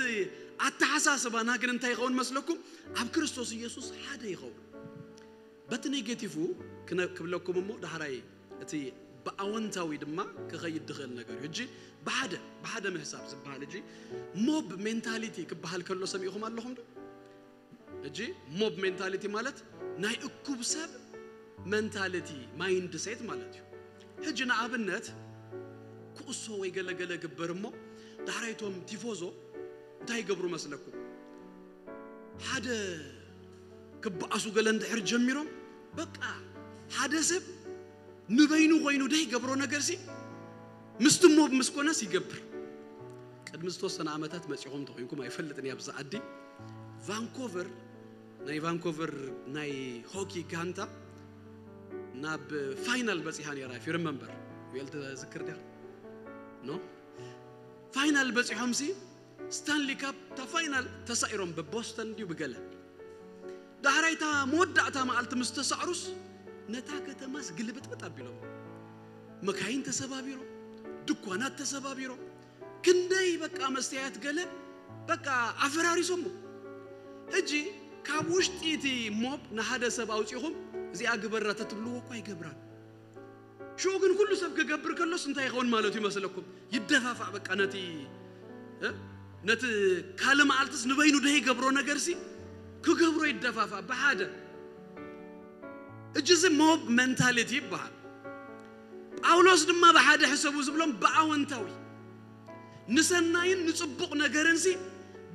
ኣተሓሳስባና ግን እንታይ ይኸውን መስለኩም ኣብ ክርስቶስ ኢየሱስ ሓደ ይኸውን በቲ ኔጌቲቭ ክብለኩም እሞ ዳሕራይ እቲ ብኣወንታዊ ድማ ክኸይድ ድኽእል ነገር እዩ። ሕጂ ብሓደ ብሓደ ምሕሳብ ዝበሃል፣ ሕጂ ሞብ ሜንታሊቲ ክበሃል ከሎ ሰሚዕኹም ኣለኹም ዶ? ሕጂ ሞብ ሜንታሊቲ ማለት ናይ እኩብ ሰብ መንታሊቲ፣ ማይንድ ሴት ማለት እዩ። ሕጂ ንኣብነት ኩእሶ ወይ ገለገለ ግበር እሞ፣ ዳሕራይ እቶም ቲፎዞ እንታይ ይገብሩ መስለኩም? ሓደ ክበኣሱ ገለ እንድሕር ጀሚሮም፣ በቃ ሓደ ሰብ ንበይኑ ኮይኑ ደይ ገብሮ ነገር ሲ ምስቲ ሞብ ምስ ኮነስ ይገብር። ቅድሚ ዝተወሰነ ዓመታት መጺኹም ተኾይንኩም ኣይፈልጥን እየ፣ ኣብዚ ዓዲ ቫንኮቨር፣ ናይ ቫንኮቨር ናይ ሆኪ ጋንታ ናብ ፋይናል በጺሓ ነይራ። If you remember፣ ዩኤል ትዝክር ዲኻ? ኖ፣ ፋይናል በጺሖም ሲ ስታንሊ ካፕ፣ እታ ፋይናል ተሳኢሮም ብቦስተን ድዩ ብገለ። ዳሕራይ እታ መወዳእታ መዓልቲ ምስ ተሳዕሩስ፣ ነታ ከተማስ ግልብጥብጥ ኣቢሎም፣ መካይን ተሰባቢሮም፣ ድኳናት ተሰባቢሮም፣ ክንደይ በቃ መስተያት ገለ በቃ ኣፈራሪሶሞ። ሕጂ ካብ ውሽጢ እቲ ሞብ ንሓደ ሰብ ኣውጺኹም እዚኣ ግበራ ተትብልዎ እኳ ኣይገብራን። ሽኡ ግን ኩሉ ሰብ ክገብር ከሎስ እንታይ ይኸውን ማለት እዩ መስለኩም? ይደፋፋእ በቃ ነቲ እ? ነቲ ካልእ መዓልትስ ንበይኑ ደይ ገብሮ ነገርሲ ክገብሮ ይደፋፋእ ብሓደ። እጅ እዚ ሞብ መንታሊቲ ይበሃል። ጳውሎስ ድማ ብሓደ ሕሰቡ ዝብሎም ብኣወንታዊ ንሰናይን ንጽቡቕ ነገርን ሲ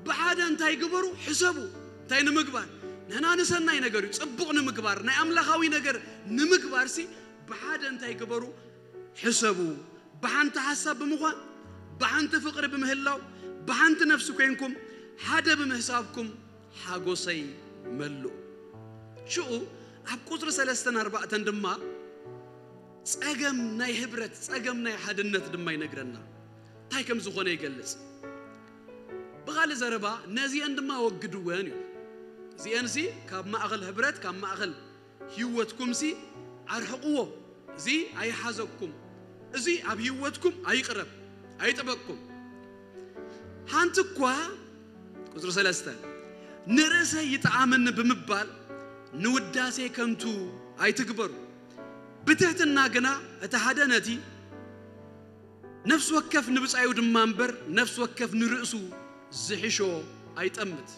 ብሓደ እንታይ ግበሩ? ሕሰቡ። እንታይ ንምግባር? ንሕና ንሰናይ ነገር እዩ፣ ጽቡቕ ንምግባር፣ ናይ ኣምላኻዊ ነገር ንምግባር ሲ ብሓደ እንታይ ግበሩ? ሕሰቡ። ብሓንቲ ሓሳብ ብምዃን፣ ብሓንቲ ፍቕሪ ብምህላው፣ ብሓንቲ ነፍሲ ኮይንኩም ሓደ ብምህሳብኩም ሓጎሰይ መልኡ። ሽኡ ኣብ ቁጽሪ ሰለስተን ኣርባዕተን ድማ ጸገም ናይ ህብረት፣ ጸገም ናይ ሓድነት ድማ ይነግረና። እንታይ ከም ዝኾነ ይገልጽ። ብኻልእ ዘረባ ነዚአን ድማ ወግድወን እዩ። እዚአን ሲ ካብ ማእኸል ህብረት፣ ካብ ማእኸል ህይወትኩም ሲ ኣርሕቕዎ። እዚ ኣይሓዘኩም፣ እዚ ኣብ ህይወትኩም ኣይቕረብ፣ ኣይጥበቅኩም። ሓንቲ እኳ፣ ቁጽሪ ሰለስተ፣ ንርእሰይ ይጥዓመኒ ብምባል ንውዳሴ ከንቱ ኣይትግበሩ። ብትሕትና ግና እቲ ሓደ ነቲ ነፍሲ ወከፍ ንብጻዩ ድማ እምበር ነፍሲ ወከፍ ንርእሱ ዝሕሾ ኣይጠምት።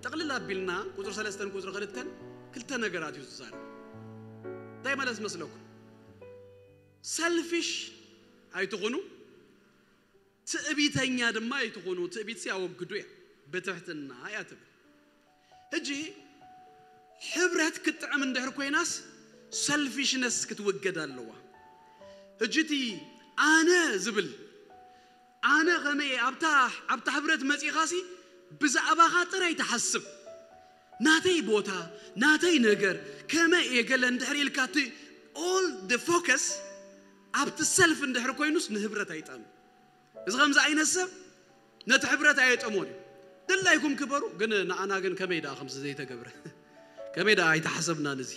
ጠቕልል ኣቢልና ቁጽሪ ሰለስተን ቁጽሪ ክልተን ክልተ ነገራት እዩ ዝዛረብ። እንታይ ማለት መስለኩም? ሰልፊሽ ኣይትኹኑ፣ ትዕቢተኛ ድማ ኣይትኹኑ። ትዕቢትሲ ኣወግዱ እያ፣ ብትሕትና እያ ትብል። ሕጂ ሕብረት ክትጥዕም እንድሕር ኮይናስ ሰልፊሽነስ ክትወገድ ኣለዋ። ሕጂ እቲ ኣነ ዝብል፣ ኣነ ከመይ እየ ኣብታ ኣብታ ሕብረት መጺኻሲ ብዛዕባኻ ጥራይ ትሓስብ። ናተይ ቦታ፣ ናተይ ነገር፣ ከመይ እየ ገለ እንድሕር ኢልካ እቲ all the focus ኣብቲ ሰልፍ እንድሕር ኮይኑስ ንህብረት ኣይጠዕምን። እዚ ከምዚ ዓይነት ሰብ ነቲ ሕብረት ኣየጠሞን እዩ። ድላይኩም ክበሩ፣ ግን ንኣና ግን ከመይ ደኣ ከምዚ ዘይተገብረ? ከመይ ደኣ ኣይተሓሰብናን? እዚ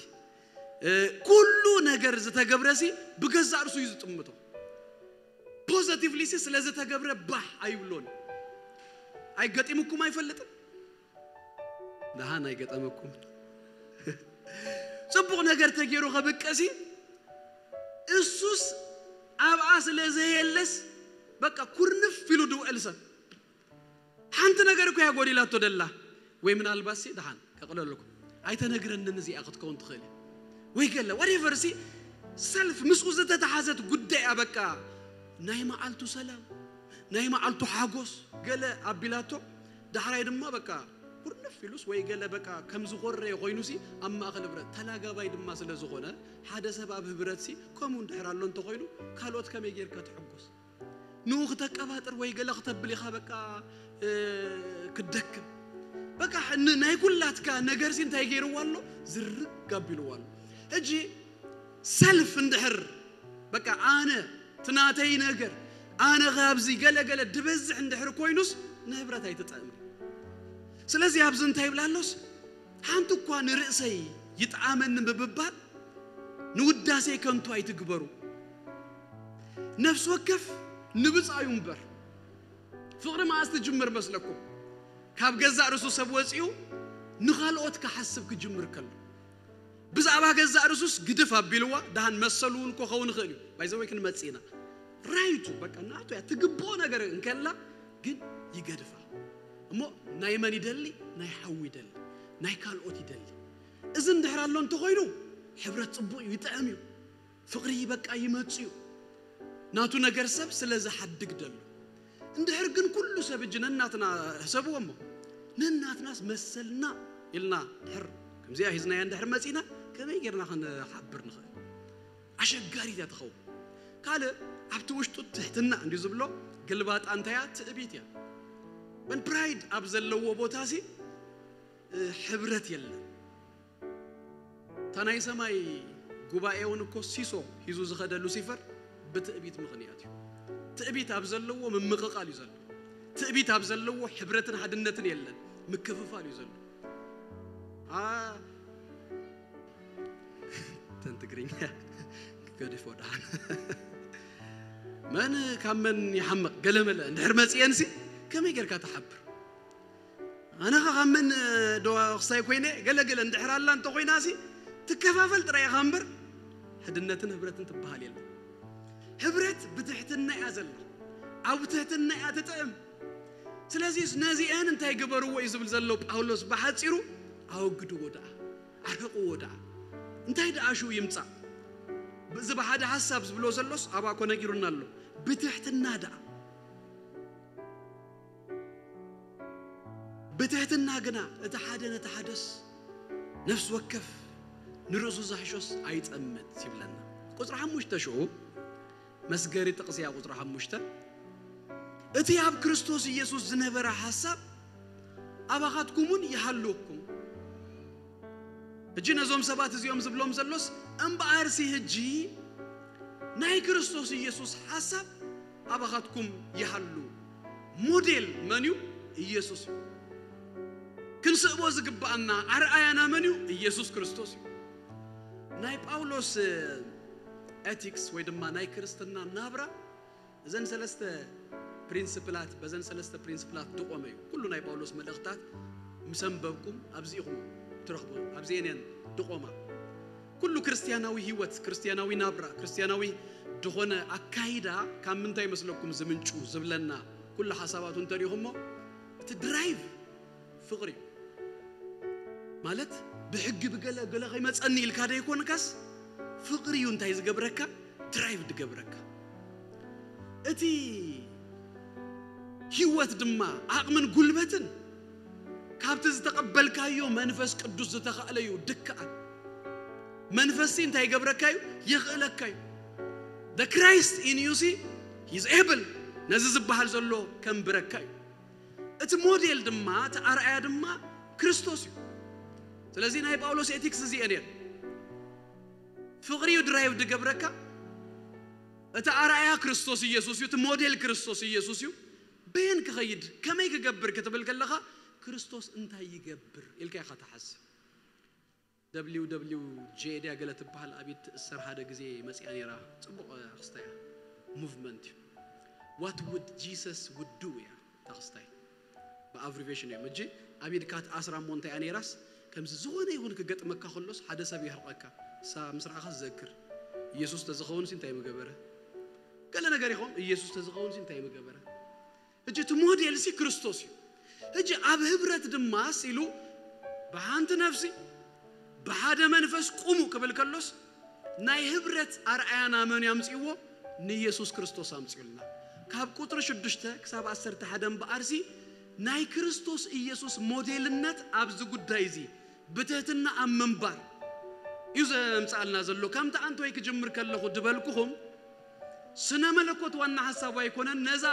እ፣ ኩሉ ነገር ዝተገብረሲ ብገዛእ ርእሱ እዩ ዝጥምቶ። ፖዘቲቭሊ ሲ ስለ ዝተገብረ ባህ ኣይብሎን። ኣይገጢምኩም ኣይፈልጥን? ደሃን ኣይገጠመኩም? ጽቡቕ ነገር ተገይሩ ከብቅዕሲ እሱስ ኣብኣ ስለ ዘየለስ በቃ ኩርንፍ ኢሉ ድውዕል ሰብ። ሓንቲ ነገር እኮ እያ ጎዲላቶ ደላ። ወይ ምናልባት ሲ ደሓን ከቕለልኩም ኣይተነግረንን እዚኣ ክትከውን ትኽእል እያ። ወይ ገለ whatever ሲ ሰልፍ ምስኡ ዝተተሓዘት ጉዳይ እያ። በቃ ናይ መዓልቱ ሰላም፣ ናይ መዓልቱ ሓጎስ ገለ ኣቢላቶ፣ ዳሕራይ ድማ በቃ ኩርንፍ ኢሉስ ወይ ገለ በቃ ከም ዝኾረየ ኮይኑሲ ኣብ ማእከል ህብረት ተላጋባይ ድማ ስለ ዝኾነ፣ ሓደ ሰብ ኣብ ህብረትሲ ከምኡ እንድሕር ኣሎ እንተኾይኑ ካልኦት ከመይ ጌርካ ትሕጎስ? ንኡ ክተቀባጥር ወይ ገለ ክተብል ኢኻ በቃ እ፣ ክትደክም። በቃ ን-፣ ናይ ኩላትካ ነገርሲ እንታይ ገይርዋ ኣሎ? ዝርግ ኣቢልዋ ኣሎ። ሕጂ ሰልፍ እንድሕር በቃ ኣነ እቲ ናተይ ነገር ኣነ ካብዚ ገለ ገለ ድበዝሕ እንድሕር ኮይኑስ ንህብረት ኣይትጠዕምን። ስለዚ ኣብዚ እንታይ ይብል ኣሎስ? ሓንቲ እኳ ንርእሰይ ይጥዓመኒ ብምባል ንውዳሴ ከንቱ ኣይትግበሩ። ነፍሲ ወከፍ ንብጻዩ እምበር። ፍቕሪ መኣስ ትጅምር መስለኩም? ካብ ገዛእ ርእሱ ሰብ ወጺኡ ንኻልኦት ክሓስብ ክጅምር ከሎ። ብዛዕባ ገዛእ ርእሱስ ግድፍ ኣቢልዋ፣ ደሓን መሰሉ እውን ክኸውን ይኽእል እዩ። ባይዘወይ ክንመጽእ ኢና። ራይቱ በቃ ናቱ እያ፣ ትግብኦ ነገር እንከላ ግን ይገድፋ። እሞ ናይ መን ይደሊ? ናይ ሓዊ ይደሊ፣ ናይ ካልኦት ይደሊ። እዚ እንድሕር ኣሎ እንተኾይኑ ሕብረት ጽቡቕ እዩ፣ ይጥዕም እዩ። ፍቕሪ በቃ ይመጽእ እዩ። ናቱ ነገር ሰብ ስለ ዝሓድግ ደሎ። እንድሕር ግን ኩሉ ሰብ እጅ ነናትና ሕሰብዎ እሞ፣ ነናትናስ መሰልና ኢልና ድሕር ከምዚኣ ሒዝናያ እንድሕር መጺና፣ ከመይ ጌርና ክንሓብር ንኽእል? ኣሸጋሪት እያ ትኸውን። ካልእ ኣብቲ ውሽጡ ትሕትና እንዲዩ ዝብሎ፣ ግልባጣ እንታያ ትዕቢት እያ። ወን ፕራይድ ኣብ ዘለዎ ቦታ ሲ፣ እ፣ ሕብረት የለን። እታ ናይ ሰማይ ጉባኤ እውን እኮ ሲሶ ሒዙ ዝኸደ ሉሲፈር ብትዕቢት ምኽንያት እዩ። ትዕቢት ኣብ ዘለዎ ምምቕቓል እዩ ዘሎ። ትዕቢት ኣብ ዘለዎ ሕብረትን ሓድነትን የለን፣ ምክፍፋል እዩ ዘሎ። አ፣ ተን ትግርኛ ገዲፎ ደሓን። መን ካብ መን ይሓምቕ ገለመለ እንድሕር መጽየንሲ ከመይ ጌርካ ትሓብር? ኣነ ኸ ካብ መን ዶ ክስታይ ኮይነ? ገለ ገለ እንድሕር ኣላ እንተኾይናሲ ትከፋፈል ጥራይ ኢኻ እምበር፣ ሕድነትን ህብረትን ትበሃል የለን። ህብረት ብትሕትና እያ ዘላ፣ ኣብ ትሕትና እያ ትጥዕም። ስለዚስ ነዚአን እንታይ ግበርዎ እዩ ዝብል ዘሎ ጳውሎስ? ብሓጺሩ ኣወግድዎ ደኣ፣ ኣርሕቕዎ ደኣ። እንታይ ደኣ ሽኡ ይምጻእ? እዚ ብሓደ ሓሳብ ዝብሎ ዘሎስ ኣብኣ እኮ ነጊሩና ኣሎ። ብትሕትና ደኣ። ብትሕትና ግና እቲ ሓደ ነቲ ሓደስ ነፍሲ ወከፍ ንርእሱ ዝሕሾስ ኣይጠምት ይብለና። ቁጽሪ ሓሙሽተ ሽዑ መስገሪ ጥቕሲ እያ። ቁጽሪ ሓሙሽተ፣ እቲ ኣብ ክርስቶስ ኢየሱስ ዝነበረ ሓሳብ ኣባኻትኩምን ይሃልወኩም። ሕጂ ነዞም ሰባት እዚኦም ዝብሎም ዘሎስ፣ እምበኣርሲ ሕጂ ናይ ክርስቶስ ኢየሱስ ሓሳብ ኣባኻትኩም ይሃሉ። ሞዴል መን እዩ? ኢየሱስ እዩ። ክንስእቦ ዝግብኣና ኣርኣያና መን እዩ? ኢየሱስ ክርስቶስ እዩ። ናይ ጳውሎስ ኤቲክስ ወይ ድማ ናይ ክርስትና ናብራ እዘን ሰለስተ ፕሪንስፕላት፣ በዘን ሰለስተ ፕሪንስፕላት ድቆመ እዩ። ኩሉ ናይ ጳውሎስ መልእኽታት ምስ ኣንበብኩም ኣብዚ ኢኹም ትረኽቡ፣ ኣብዚኤን እየን ድቆማ። ኩሉ ክርስትያናዊ ህይወት፣ ክርስትያናዊ ናብራ፣ ክርስትያናዊ ዝኾነ ኣካይዳ ካብ ምንታይ መስለኩም ዝምንጩ ዝብለና ኩሉ ሓሳባቱ እንተሪኹሞ፣ እቲ ድራይቭ ፍቕሪ እዩ። ማለት ብሕጊ ብገለ ገለ ከይመጸኒ ኢልካ ደይኮንካስ፣ ፍቕሪ እዩ እንታይ ዝገብረካ? ድራይቭ ድገብረካ። እቲ ህይወት ድማ ዓቕምን ጉልበትን ካብቲ ዝተቐበልካዮ መንፈስ ቅዱስ ዝተኻእለ እዩ። ድክኣል መንፈስሲ እንታይ ይገብረካ እዩ? የኽእለካ እዩ። The Christ in you ሲ is able፣ ነዚ ዝበሃል ዘሎ ከንብረካ እዩ። እቲ ሞዴል ድማ፣ እቲ ኣርኣያ ድማ ክርስቶስ እዩ። ስለዚ ናይ ጳውሎስ ኤቲክስ እዚአን እየን። ፍቕሪ እዩ ድራይቭ ድገብረካ። እቲ ኣርኣያ ክርስቶስ ኢየሱስ እዩ። እቲ ሞዴል ክርስቶስ ኢየሱስ እዩ። በየን ክኸይድ፣ ከመይ ክገብር ክትብል ከለኻ፣ ክርስቶስ እንታይ ይገብር ኢልካ ኢኻ ትሓስብ። ደብሊው ደብሊው ጄ ድያ ገለ ትበሃል ኣብ ኢድ ትእሰር ሓደ ግዜ መጽያ ነይራ። ጽቡቕ ክስታይ እያ። ሙቭመንት እዩ። What would Jesus would do እያ እታ ክስታይ። ብኣብሪቬሽን እዮም። እጂ ኣብ ኢድካ ትኣስራ እሞ እንታይ እያ ነይራስ፣ ከምዚ ዝኾነ ይኹን ክገጥመካ ከሎስ ሓደ ሰብ የሕርቐካ። እሳ ምስ ረኣኻ ትዘክር። ኢየሱስ ተዝኸውን ሲ እንታይ ምገበረ? ገለ ነገር ይኸውን፣ ኢየሱስ ተዝኸውን ሲ እንታይ ምገበረ? ሕጂ እቲ ሞዴል ሲ ክርስቶስ እዩ። ሕጂ ኣብ ህብረት ድማ ኢሉ ብሓንቲ ነፍሲ ብሓደ መንፈስ ቁሙ ክብል ከሎስ ናይ ህብረት ኣርኣያና መን ኣምጽእዎ? ንኢየሱስ ክርስቶስ ኣምጽኡልና። ካብ ቁጽሪ ሽዱሽተ ክሳብ ዓሰርተ ሓደ እምበኣርሲ ናይ ክርስቶስ ኢየሱስ ሞዴልነት ኣብዚ ጉዳይ እዚ ብትህትና ኣብ ምንባር እዩ ዘምጽኣልና ዘሎ። ከምቲ ኣንቶይ ክጅምር ከለኹ ድበልኩኹም ስነ መለኮት ዋና ሓሳቡ ኣይኮነን። ነዛ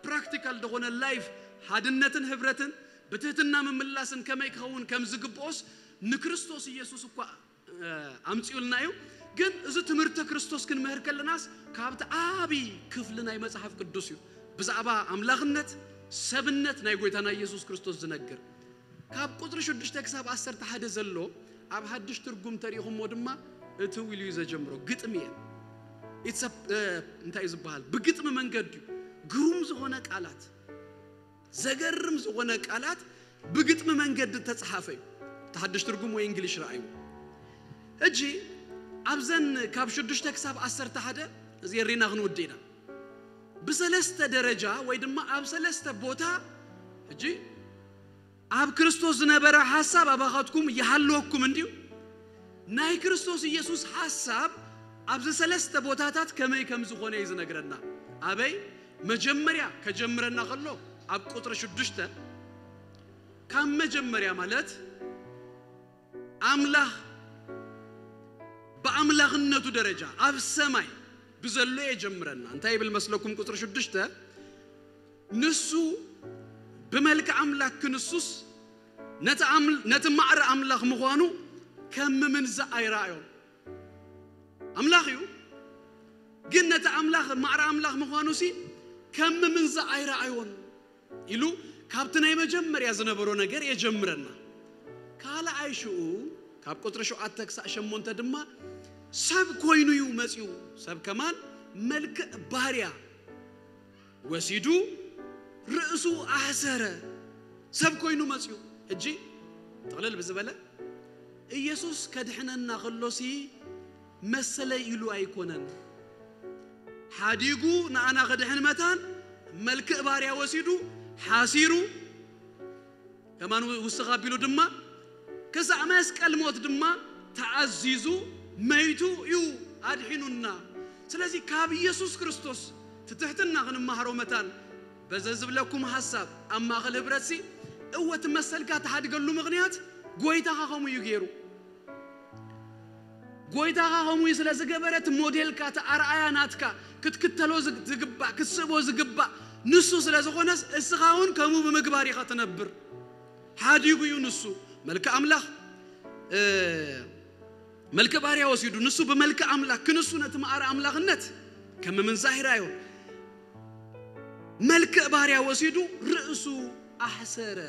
ፕራክቲካል ዝኾነ ላይፍ ሓድነትን ህብረትን ብትህትና ምምላስን ከመይ ክኸውን ከም ዝግብኦስ ንክርስቶስ ኢየሱስ እኳ ኣምጺኡልና እዩ። ግን እዚ ትምህርተ ክርስቶስ ክንምህር ከለናስ ካብቲ ዓቢ ክፍሊ ናይ መጽሓፍ ቅዱስ እዩ ብዛዕባ ኣምላኽነት ሰብነት ናይ ጎይታና ኢየሱስ ክርስቶስ ዝነግር። ካብ ቁጽሪ ሽዱሽተ ክሳብ ዓሰርተ ሓደ ዘሎ ኣብ ሓድሽ ትርጉም ተሪኹሞ ድማ እትው ኢሉ እዩ ዘጀምሮ። ግጥሚ እየን። It's a፣ እ፣ እንታይ እዩ ዝበሃል? ብግጥሚ መንገዲ እዩ። ግሩም ዝኾነ ቃላት፣ ዘገርም ዝኾነ ቃላት ብግጥሚ መንገዲ ተጻሓፈ እዩ። እቲ ሓድሽ ትርጉም ወይ እንግሊሽ ረኣዩ። ሕጂ ኣብዘን ካብ ሽዱሽተ ክሳብ ዓሰርተ ሓደ እዚ ሪና ክንውድ ኢና። ብሰለስተ ደረጃ ወይ ድማ ኣብ ሰለስተ ቦታ ሕጂ ኣብ ክርስቶስ ዝነበረ ሓሳብ ኣባኻትኩም ይሃልወኩም እንድዩ። ናይ ክርስቶስ ኢየሱስ ሓሳብ ኣብዚ ሰለስተ ቦታታት ከመይ ከም ዝኾነ እዩ ዝነግረና። ኣበይ መጀመርያ ከጀምረና ከሎ ኣብ ቁፅሪ ሽዱሽተ ካብ መጀመርያ ማለት ኣምላኽ ብኣምላኽነቱ ደረጃ ኣብ ሰማይ ብዘሎ የጀምረና። እንታይ ይብል መስለኩም? ቁፅሪ ሽዱሽተ ንሱ ብመልክዕ ኣምላኽ ክንሱስ ነቲ ኣም- ነቲ ማዕረ ኣምላኽ ምዃኑ ከም ምምንዛእ ኣይረኣዮን። ኣምላኽ እዩ፣ ግን ነቲ ኣምላኽ ማዕረ ኣምላኽ ምዃኑ ሲ ከም ምምንዛእ ኣይረኣዮን ኢሉ ካብቲ ናይ መጀመርያ ዝነበሮ ነገር የጀምረና። ካልኣይ ሽኡ ካብ ቁፅሪ ሸውዓተ ክሳዕ ሸሞንተ ድማ ሰብ ኮይኑ እዩ መፂኡ። ሰብ ከማን መልክዕ ባርያ ወሲዱ ርእሱ ኣሕሰረ። ሰብ ኮይኑ መፂኡ። ሕጂ ጥቕልል ብዝበለ ኢየሱስ ከድሕነና ከሎሲ መሰለይ ኢሉ ኣይኮነን። ሓዲጉ ንኣና ከድሕን መታን መልክዕ ባርያ ወሲዱ ሓሲሩ ከማን ውስኽ ኣቢሉ ድማ ክሳዕ መስቀል ሞት ድማ ተኣዚዙ መይቱ እዩ ኣድሒኑና። ስለዚ ካብ ኢየሱስ ክርስቶስ ትትሕትና ክንመሃሮ መታን በዘ ዝብለኩም ሓሳብ ኣብ ማእኸል ህብረትሲ እወ ትመሰልካ ትሓድገሉ ምኽንያት ጎይታኻ ከምኡ እዩ ገይሩ። ጎይታኻ ከምኡ ስለ ዝገበረ እቲ ሞዴልካ እቲ ኣርኣያ ናትካ ክትክተሎ ዝግ- ዝግባእ ክትስእቦ ዝግባእ ንሱ ስለ ዝኾነስ እስኻ እውን ከምኡ ብምግባር ኢኻ ትነብር። ሓዲጉ እዩ ንሱ መልክዕ ኣምላኽ እ፣ መልክዕ ባርያ ወሲዱ ንሱ ብመልክዕ ኣምላኽ ክንሱ ነቲ ማዕረ ኣምላኽነት ከም ምምንዛሂራ እዩ። መልክዕ ባርያ ወሲዱ ርእሱ ኣሕሰረ።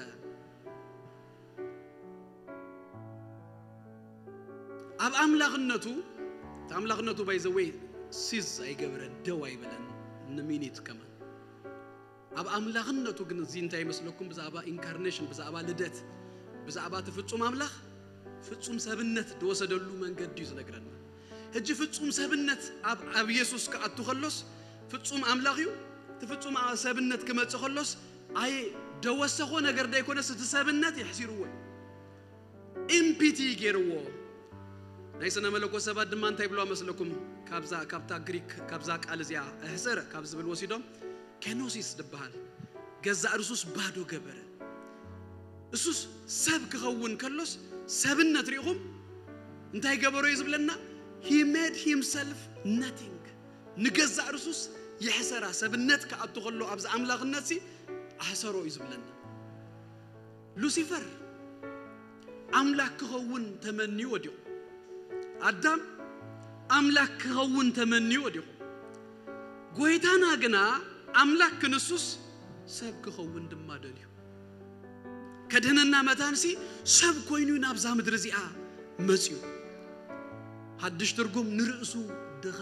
ኣብ ኣምላኽነቱ እቲ ኣምላኽነቱ ባይዘወይ ሲዝ ኣይገበረ ደው ኣይበለን ንሚኒት ከማን ኣብ ኣምላኽነቱ ግን እዚ እንታይ ይመስለኩም ብዛዕባ ኢንካርኔሽን ብዛዕባ ልደት ብዛዕባ እቲ ፍጹም ኣምላኽ ፍጹም ሰብነት ዝወሰደሉ መንገዲ እዩ ዝነግረና። ሕጂ ፍጹም ሰብነት ኣብ ኣብ ኢየሱስ ክኣቱ ከሎስ ፍጹም ኣምላኽ እዩ። እቲ ፍጹም ሰብነት ክመጽእ ከሎስ ኣይ ደወሰኾ ነገር ደይኮነስ እቲ ሰብነት የሕሲርዎ እዩ። ኢምፒቲ ገይርዎ። ናይ ስነ መለኮት ሰባት ድማ እንታይ ብለዋ መስለኩም? ካብዛ ካብታ ግሪክ ካብዛ ቃል እዚኣ እሕሰረ ካብ ዝብል ወሲዶም ኬኖሲስ ዝበሃል ገዛእ ርሱስ ባዶ ገበረ። እሱስ ሰብ ክኸውን ከሎስ ሰብነት ሪኢኹም እንታይ ገበሮ እዩ ዝብለና? He made himself nothing። ንገዛእ ርሱስ የሕሰራ ሰብነት ክኣቱ ከሎ ኣብዚ ኣምላኽነት ሲ ኣሕሰሮ እዩ ዝብለና። ሉሲፈር ኣምላክ ክኸውን ተመንዩ ወዲቑ። ኣዳም ኣምላክ ክኸውን ተመንዩ ወዲቑ። ጎይታና ግና ኣምላክ ክንሱስ ሰብ ክኸውን ድማ ደልዩ። ከድህነና መታንሲ ሰብ ኮይኑ ናብዛ ምድሪ እዚኣ መፅዩ። ሓድሽ ትርጉም ንርእሱ ድኻ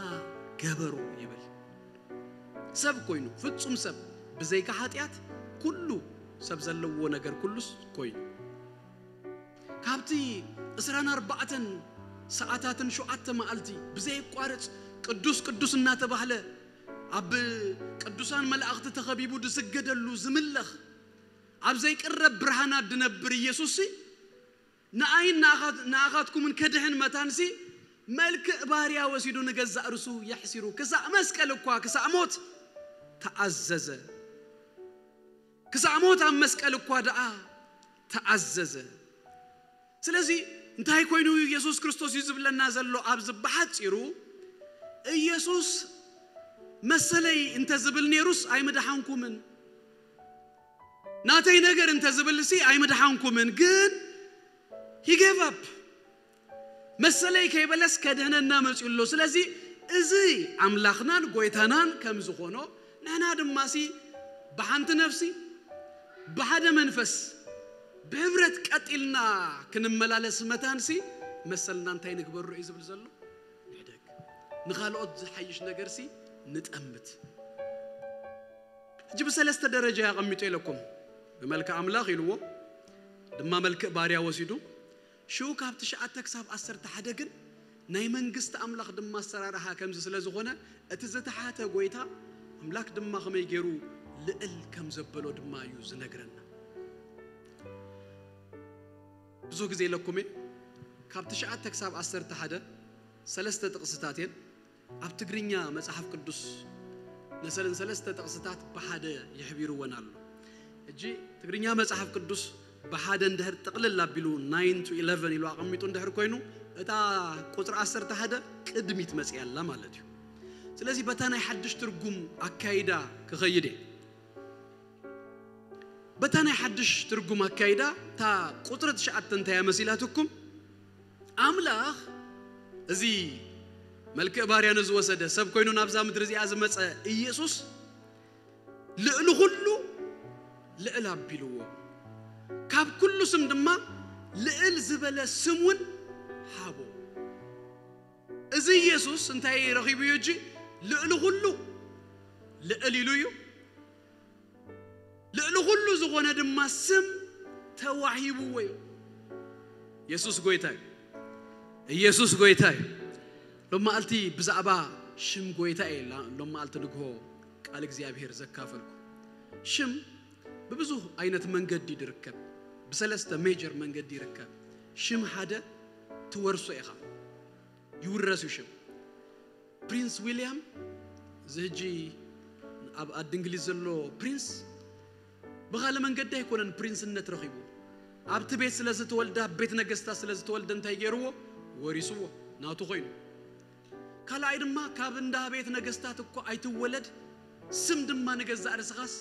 ገበሮ ይብል። ሰብ ኮይኑ ፍጹም ሰብ ብዘይካ ሓጢኣት ኩሉ ሰብ ዘለዎ ነገር ኩሉስ ኮይኑ ካብቲ ዕስራን ኣርባዕተን ሰዓታትን ሸውዓተ መዓልቲ ብዘየቋርጽ ቅዱስ ቅዱስ እናተባህለ ኣብ ቅዱሳን መላእኽቲ ተኸቢቡ ዝስገደሉ ዝምለኽ ኣብ ዘይቅረብ ብርሃናት ዝነብር ኢየሱስ ንኣይን ንኣኻትኩምን ከድሕን መታንሲ መልክዕ ባርያ ወሲዱ ንገዛእ ርሱ የሕሲሩ ክሳዕ መስቀል እኳ ክሳዕ ሞት ተኣዘዘ። ክሳዕ ሞት ኣብ መስቀል እኳ ደኣ ተኣዘዘ። ስለዚ እንታይ ኮይኑ ኢየሱስ ክርስቶስ እዩ ዝብለና ዘሎ ኣብዚ ብሓጺሩ ኢየሱስ መሰለይ እንተ ዝብል ነይሩስ ኣይምድሓንኩምን። ናተይ ነገር እንተ ዝብል ሲ ኣይምድሓንኩምን ግን he gave up መሰለይ ከይበለስ ከድህነና መፅኡ ኣሎ። ስለዚ እዚ ኣምላኽናን ጎይታናን ከም ዝኾኖ ንሕና ድማ ሲ ብሓንቲ ነፍሲ ብሓደ መንፈስ ብህብረት ቀጢልና ክንመላለስ መታን ሲ መሰልና እንታይ ንግበሮ እዩ ዝብል ዘሎ ንሕደግ ንኻልኦት ዝሓይሽ ነገር ሲ ንጠምት ሕጂ ብሰለስተ ደረጃ ያቐሚጦ ኢለኩም ብመልክዕ ኣምላኽ ኢልዎ ድማ መልክዕ ባርያ ወሲዱ ሽኡ ካብ ትሽዓተ ክሳብ ዓሰርተ ሓደ ግን ናይ መንግስቲ ኣምላኽ ድማ ኣሰራርሓ ከምዚ ስለ ዝኾነ፣ እቲ ዝተሓተ ጎይታ ኣምላኽ ድማ ከመይ ገይሩ ልእል ከም ዘበሎ ድማ እዩ ዝነግረና። ብዙ ግዜ ኢለኩም እየ፣ ካብ ትሽዓተ ክሳብ ዓሰርተ ሓደ ሰለስተ ጥቕስታት እየን። ኣብ ትግርኛ መጽሓፍ ቅዱስ ነሰለን ሰለስተ ጥቕስታት ብሓደ ይሕቢርወን ኣሎ። ሕጂ ትግርኛ መጽሓፍ ቅዱስ ብሓደ እንድሕር ጥቕልል ኣቢሉ፣ nine to eleven ኢሉ ኣቐሚጡ እንድሕር ኮይኑ፣ እታ ቁጽሪ ዓሰርተ ሓደ ቅድሚት መጽያ ኣላ ማለት እዩ። ስለዚ በታ ናይ ሓድሽ ትርጉም ኣካይዳ ክኸይድ እየ። በታ ናይ ሓድሽ ትርጉም ኣካይዳ፣ እታ ቁጽሪ ትሽዓተ እንታይ እያ መሲላትኩም? ኣምላኽ፣ እዚ መልክዕ ባርያ ንዝወሰደ፣ ሰብ ኮይኑ ናብዛ ምድሪ እዚኣ ዝመጸ ኢየሱስ፣ ልዕሊ ኩሉ ልዕል ኣቢልዎ፣ ካብ ኩሉ ስም ድማ ልዕል ዝበለ ስም እውን ሃቦ። እዚ ኢየሱስ እንታይ ረኺቡ እዩ? እጂ ልዕሊ ኩሉ ልዕል ኢሉ እዩ። ልዕሊ ኩሉ ዝኾነ ድማ ስም ተዋሂብዎ እዩ። ኢየሱስ ጎይታ እዩ። ኢየሱስ ጎይታ እዩ። ሎም መዓልቲ ብዛዕባ ሽም ጎይታ እየ ላ-፣ ሎም መዓልቲ ንግሆ ቃል እግዚኣብሔር ዘካፈልኩ። ሽም ብብዙህ ዓይነት መንገዲ ይርከብ። ብሰለስተ ሜጀር መንገዲ ይርከብ። ሽም ሓደ ትወርሶ ኢኻ። ይውረስ እዩ ሽም። ፕሪንስ ዊልያም፣ እዚ ሕጂ ኣብ ዓዲ እንግሊዝ ዘሎ ፕሪንስ፣ ብኻልእ መንገዲ ኣይኮነን ፕሪንስነት ረኺቡ። ኣብቲ ቤት ስለ ዝተወልደ፣ ኣብ ቤት ነገስታት ስለ ዝተወልደ እንታይ ገይርዎ? ወሪስዎ፣ ናቱ ኮይኑ። ካልኣይ ድማ ካብ እንዳ ቤት ነገስታት እኮ ኣይትወለድ፣ ስም ድማ ንገዛእ ርእስኻስ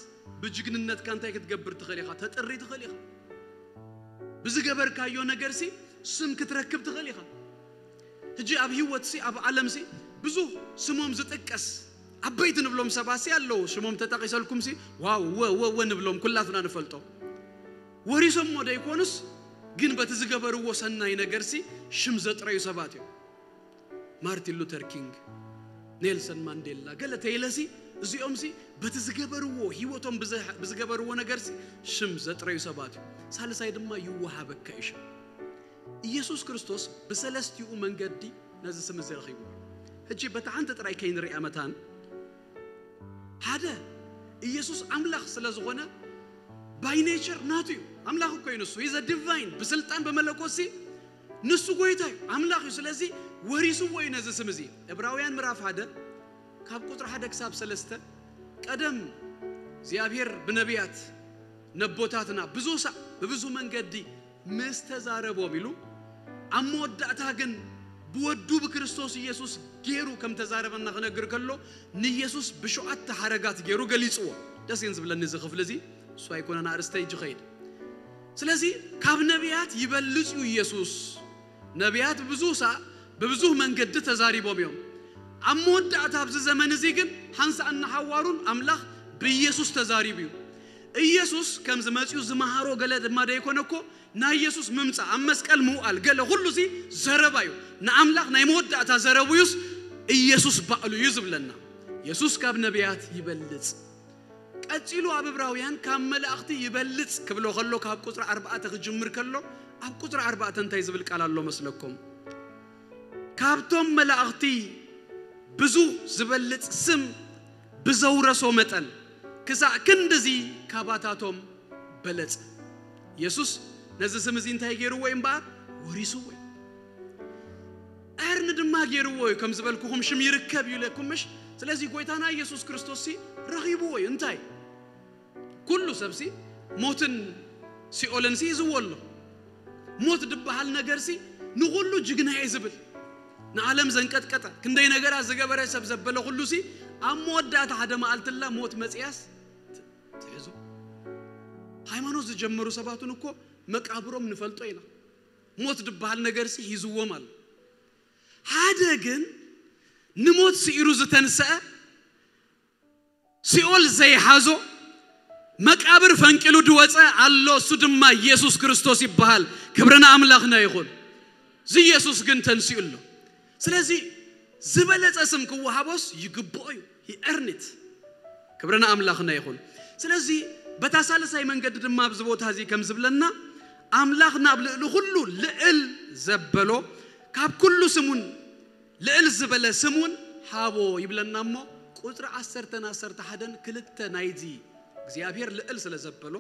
ብጅግንነትካ እንታይ ክትገብር ትኽእል ኢኻ? ተጥሪ ትኽእል ኢኻ። ብዝገበርካዮ ነገርሲ ስም ክትረክብ ትኽእል ኢኻ። ሕጂ ኣብ ህይወትሲ፣ ኣብ ዓለምሲ ብዙህ ስሞም ዝጥቀስ ዓበይቲ ንብሎም ሰባትሲ ኣለዉ። ሽሞም ተጠቒሰልኩምሲ ዋው፣ ወ፣ ወ፣ ወ ንብሎም፣ ኩላትና ንፈልጦ። ወሪሶሞ ዶ ይኮኑስ? ግን በቲ ዝገበርዎ ሰናይ ነገርሲ ሽም ዘጥረዩ ሰባት እዮም። ማርቲን ሉተር ኪንግ፣ ኔልሰን ማንዴላ፣ ገለ ተይለሲ፣ እዚኦምሲ በቲ ዝገበርዎ፣ ህይወቶም ብዘ-፣ ብዝገበርዎ ነገርሲ ሽም ዘጥረዩ ሰባት እዩ። ሳልሳይ ድማ ይወሃበካ እዩ ሽም። ኢየሱስ ክርስቶስ ብሰለስቲኡ መንገዲ ነዚ ስም እዚ ረኺቡ። ሕጂ በቲ ሓንቲ ጥራይ ከይንሪኣ መታን፣ ሓደ፣ ኢየሱስ ኣምላኽ ስለ ዝኾነ፣ by nature ናቱ እዩ። ኣምላኽ እኮ እዩ ንሱ። He's a divine፣ ብስልጣን ብመለኮትሲ ንሱ ጎይታ እዩ፣ ኣምላኽ እዩ። ስለዚ ወሪስዎ እዩ ነዚ ስም እዚ። ዕብራውያን ምዕራፍ ሓደ ካብ ቁጽሪ ሓደ ክሳብ ሰለስተ፣ ቀደም እግዚኣብሔር ብነቢያት ነቦታትና ብዙ ሳዕ ብብዙ መንገዲ ምስ ተዛረቦም ኢሉ፣ ኣብ መወዳእታ ግን ብወዱ ብክርስቶስ ኢየሱስ ገይሩ ከም ተዛረበና ክነግር ከሎ፣ ንኢየሱስ ብሸውዓተ ሓረጋት ገይሩ ገሊጽዎ። ደስ እየን ዝብለኒ እዚ ክፍሊ እዚ፣ እሱ ኣይኮነን ኣርእስተይ፣ እጅ ኸይድ። ስለዚ ካብ ነቢያት ይበልጽ እዩ ኢየሱስ። ነቢያት ብብዙ ሳዕ ብብዙህ መንገዲ ተዛሪቦም እዮም። ኣብ መወዳእታ ኣብዚ ዘመን እዚ ግን ሓንሳእ እናሓዋሩን ኣምላኽ ብኢየሱስ ተዛሪቡ እዩ። ኢየሱስ ከምዚ መጺኡ ዝመሃሮ ገለ ድማ ደይኮነ እኮ፣ ናይ ኢየሱስ ምምጻእ፣ ኣብ መስቀል ምውዓል፣ ገለ ኩሉ እዚ ዘረባ እዩ። ንኣምላኽ ናይ መወዳእታ ዘረብኡስ ኢየሱስ ባዕሉ እዩ ዝብለና። ኢየሱስ ካብ ነቢያት ይበልጽ። ቀጺሉ ኣብ ዕብራውያን ካብ መላእኽቲ ይበልጽ ክብሎ ከሎ፣ ካብ ቁጽሪ ኣርባዕተ ክጅምር ከሎ፣ ኣብ ቁጽሪ ኣርባዕተ እንታይ ዝብል ቃል ኣሎ መስለኩም? ካብቶም መላእኽቲ ብዙ ዝበልጽ ስም ብዘውረሶ መጠን፣ ክሳዕ ክንድዚ ካባታቶም በለጸ። የሱስ ነዚ ስም እዚ እንታይ ገይርዎ እዩ እምበኣር? ወሪስዎ እዩ። እርን ድማ ገይርዎ እዩ። ከም ዝበልኩኹም ሽም ይርከብ እዩ ኢለኩም ምሽ? ስለዚ ጎይታና ኢየሱስ ክርስቶስ ሲ ረኺብዎ እዩ። እንታይ? ኩሉ ሰብሲ ሞትን ሲኦልን ሲ ይዝዎ ኣሎ። ሞት ድበሃል ነገር ሲ ንኹሉ ጅግና እየ ዝብል፣ ንዓለም ዘንቀጥቀጠ፣ ክንደይ ነገራት ዝገበረ ሰብ ዘበለ ኩሉ ሲ ኣብ መወዳእታ ሓደ መዓልትላ ሞት መጽያስ ትሕዞ። ሃይማኖት ዝጀመሩ ሰባትን እኮ መቃብሮም ንፈልጦ ኢና። ሞት ድበሃል ነገር ሲ ሂዝዎም ኣሎ። ሓደ ግን ንሞት ስኢሩ ዝተንስአ፣ ሲኦል ዘይሓዞ፣ መቃብር ፈንቂሉ ድወፀ ኣሎ። እሱ ድማ ኢየሱስ ክርስቶስ ይበሃል። ክብሪ ንኣምላኽና ይኹን። እዚ ኢየሱስ ግን ተንሲኡ ኣሎ። ስለዚ ዝበለጸ ስም ክወሃቦስ ይግብኦ እዩ። He earned it። ክብሪ ንኣምላኽና ይኹን። ስለዚ በታ ሳልሳይ መንገዲ ድማ ኣብዚ ቦታ እዚ ከም ዝብለና፣ ኣምላኽ ናብ ልዕሊ ኩሉ ልዕል ዘበሎ፣ ካብ ኩሉ ስሙን ልዕል ዝበለ ስም እውን ሃቦ ይብለና እሞ፣ ቁፅሪ ዓሰርተን ዓሰርተ ሓደን ክልተ ናይዚ እግዚኣብሔር ልዕል ስለ ዘበሎ፣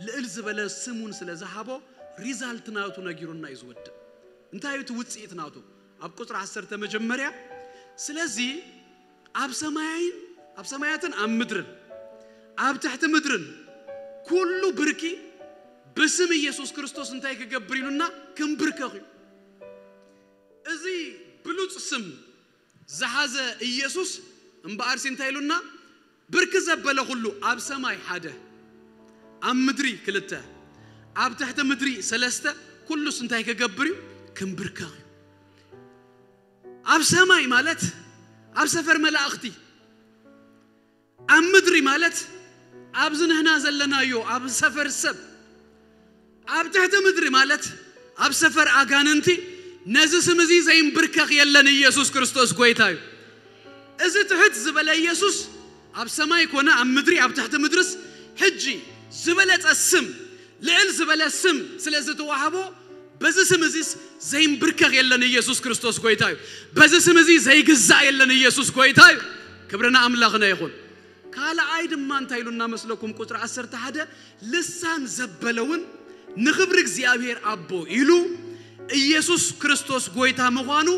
ልዕል ዝበለ ስም እውን ስለ ዝሃቦ፣ ሪዛልት ናቱ ነጊሩና እዩ ዝወድእ። እንታይ እዩ እቲ ውፅኢት ናቱ? ኣብ ቁፅሪ ዓሰርተ መጀመርያ፣ ስለዚ ኣብ ሰማያይን ኣብ ሰማያትን ኣብ ምድርን ኣብ ትሕቲ ምድርን ኩሉ ብርኪ ብስም ኢየሱስ ክርስቶስ እንታይ ክገብር ኢሉና? ክንብርከኽ እዩ። እዚ ብሉጽ ስም ዝሓዘ ኢየሱስ እምበኣርሲ እንታይ ኢሉና? ብርክ ዘበለ ኩሉ ኣብ ሰማይ ሓደ፣ ኣብ ምድሪ ክልተ፣ ኣብ ትሕቲ ምድሪ ሰለስተ፣ ኩሉስ እንታይ ክገብር እዩ? ክንብርከኽ እዩ። ኣብ ሰማይ ማለት ኣብ ሰፈር መላእኽቲ፣ ኣብ ምድሪ ማለት ኣብዚ ንሕና ዘለናዮ ኣብ ሰፈር ሰብ፣ ኣብ ትሕቲ ምድሪ ማለት ኣብ ሰፈር ኣጋንንቲ፣ ነዚ ስም እዚ ዘይንብርከኽ የለን። ኢየሱስ ክርስቶስ ጎይታ እዩ። እዚ ትሕት ዝበለ ኢየሱስ ኣብ ሰማይ ኮነ ኣብ ምድሪ፣ ኣብ ትሕቲ ምድርስ ሕጂ ዝበለጸ ስም፣ ልዕል ዝበለ ስም ስለ ዝተዋህቦ፣ በዚ ስም እዚስ ዘይንብርከኽ የለን። ኢየሱስ ክርስቶስ ጎይታ እዩ። በዚ ስም እዚ ዘይግዛእ የለን። ኢየሱስ ጎይታ እዩ። ክብሪ ንኣምላኽና ይኹን። ካልኣይ ድማ እንታይ ኢሉና መስለኩም? ቁጽሪ ዓሰርተ ሓደ፣ ልሳን ዘበለ እውን ንኽብሪ እግዚኣብሔር ኣቦ ኢሉ ኢየሱስ ክርስቶስ ጎይታ ምዃኑ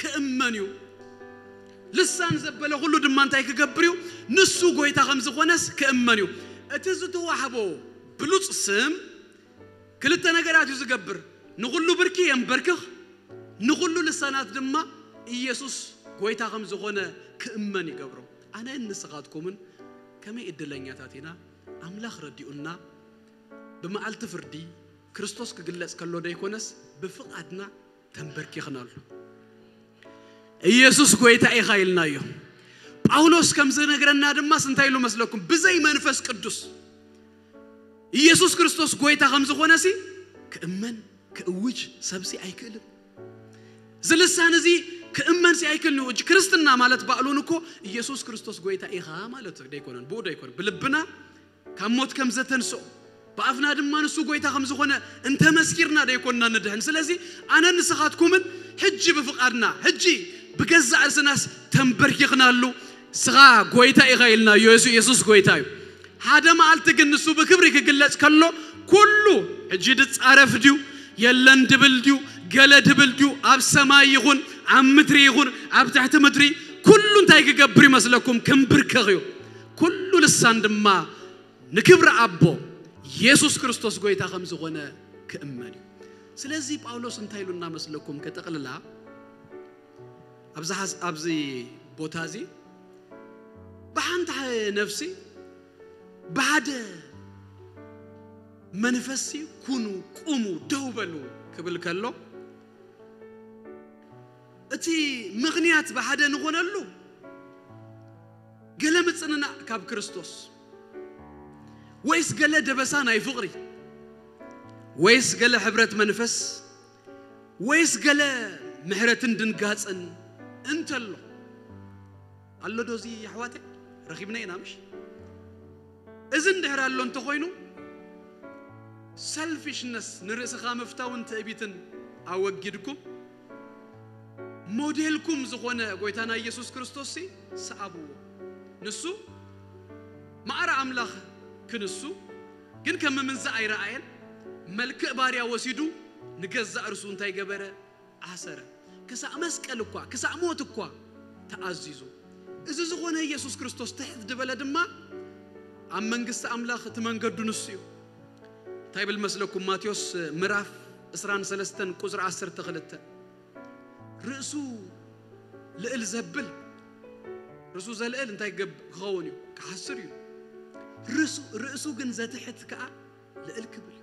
ክእመን እዩ። ልሳን ዘበለ ኩሉ ድማ እንታይ ክገብር እዩ? ንሱ ጎይታ ከም ዝኾነስ ክእመን እዩ። እቲ ዝተዋህቦ ብሉጽ ስም ክልተ ነገራት እዩ ዝገብር። ንኹሉ ብርኪ የንበርክኽ፣ ንኹሉ ልሳናት ድማ ኢየሱስ ጎይታ ከም ዝኾነ ክእመን ይገብሮ። ኣነን ንስኻትኩምን ከመይ እድለኛታት ኢና! ኣምላኽ ረዲኡና፣ ብመዓልቲ ፍርዲ ክርስቶስ ክግለጽ ከሎ ደይኮነስ፣ ብፍቓድና ተንበርኪኽናሉ። ኢየሱስ ጎይታ ኢኻ ኢልናዮ። ጳውሎስ ከም ዝነግረና ድማስ እንታይ ኢሉ መስለኩም? ብዘይ መንፈስ ቅዱስ ኢየሱስ ክርስቶስ ጎይታ ከም ዝኾነሲ ክእመን፣ ክእውጅ ሰብሲ ኣይክእልን። እዚ ልሳን እዚ ክእመንሲ ኣይክእልን እዩ። እጅ ክርስትና ማለት ባዕሉን እኮ ኢየሱስ ክርስቶስ ጎይታ ኢኻ ማለት ደይኮነን፣ ብኡ ደይኮነን። ብልብና ካብ ሞት ከም ዘተንስኦ፣ ብኣፍና ድማ ንሱ ጎይታ ከም ዝኾነ እንተመስኪርና ደይኮንና ንድሕን። ስለዚ ኣነ ንስኻትኩምን ሕጂ ብፍቓድና፣ ሕጂ ብገዛእ ርእስናስ ተንበርኪኽናሉ፣ "ንስኻ ጎይታ ኢኻ" ኢልና፣ የሱ-፣ የሱስ ጎይታ እዩ። ሓደ መዓልቲ ግን ንሱ ብክብሪ ክግለጽ ከሎ፣ ኩሉ ሕጂ ድጻረፍ ድዩ? የለን ድብል ድዩ? ገለ ድብል ድዩ? ኣብ ሰማይ ይኹን፣ ኣብ ምድሪ ይኹን፣ ኣብ ትሕቲ ምድሪ፣ ኩሉ እንታይ ክገብር ይመስለኩም? ክንብርከኽ እዩ። ኩሉ ልሳን ድማ ንክብሪ ኣቦ የሱስ ክርስቶስ ጎይታ ከም ዝኾነ ክእመን እዩ። ስለዚ ጳውሎስ እንታይ ኢሉና መስለኩም? ከጠቕልላ፣ ኣብዚ ሓስ-፣ ኣብዚ ቦታ እዚ ብሓንቲ ነፍሲ፣ ብሓደ መንፈስሲ ኩኑ፣ ቁሙ፣ ደው በሉ ክብል ከሎ፣ እቲ ምኽንያት ብሓደ ንኾነሉ፣ ገለ ምጽንናዕ ካብ ክርስቶስ፣ ወይስ ገለ ደበሳ ናይ ፍቕሪ፣ ወይስ ገለ ሕብረት መንፈስ፣ ወይስ ገለ ምሕረትን ድንጋጽን እንተሎ፣ ኣሎ ዶ እዚ ኣሕዋተይ? ረኺብና ኢና፣ ምሽ? እዚ እንድሕር ኣሎ እንተኾይኑ፣ ሰልፊሽነስ፣ ንርእስኻ ምፍታውን ትዕቢትን ኣወጊድኩም፣ ሞዴልኩም ዝኾነ ጎይታና ኢየሱስ ክርስቶስ ሲ ሰኣብዎ። ንሱ ማዕረ ኣምላኽ ክንሱ፣ ግን ከም ምንዛ ኣይረኣየን። መልክዕ ባርያ ወሲዱ ንገዛእ ርእሱ እንታይ ገበረ? ኣሰረ። ክሳዕ መስቀል እኳ፣ ክሳዕ ሞት እኳ ተኣዚዙ። እዚ ዝኾነ ኢየሱስ ክርስቶስ ትሕት ዝበለ ድማ ኣብ መንግስቲ ኣምላኽ እቲ መንገዱ ንሱ እዩ። እንታይ ይብል መስለኩም? ማቴዎስ ምዕራፍ ዕስራን ሰለስተን ቁጽሪ ዓሰርተ ክልተ፣ "ርእሱ ልዕል ዘብል፣ ርእሱ ዘልዕል እንታይ ክገብ-፣ ክኸውን እዩ? ክሓስር እዩ። ርእሱ፣ ርእሱ ግን ዘትሕት ከኣ ልዕል ክብል እዩ።"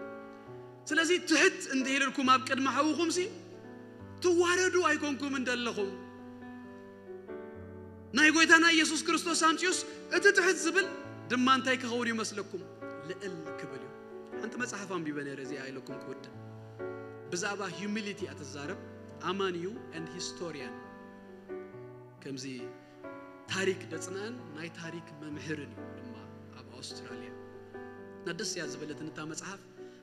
ስለዚ ትሕት እንድሂልልኩም ኣብ ቅድሚ ሓውኹምሲ ትዋረዱ ኣይኮንኩም እንደለኹም። ናይ ጎይታና ኢየሱስ ክርስቶስ ኣምጺኡስ እቲ ትሕት ዝብል ድማ እንታይ ክኸውን ይመስለኩም? ልዕል ክብል እዩ። ሓንቲ መጽሓፍ ኣንቢበ ነይረ፣ እዚኣ ኢለኩም ክውድእ። ብዛዕባ ሂዩሚሊቲ እያ ትዛረብ። ኣማን እዩ and ሂስቶሪያን። ከምዚ ታሪክ ደጽንዐን ናይ ታሪክ መምህርን እዩ ድማ ኣብ ኣውስትራልያ። እና ደስ እያ ዝበለትኒ እታ መጽሓፍ።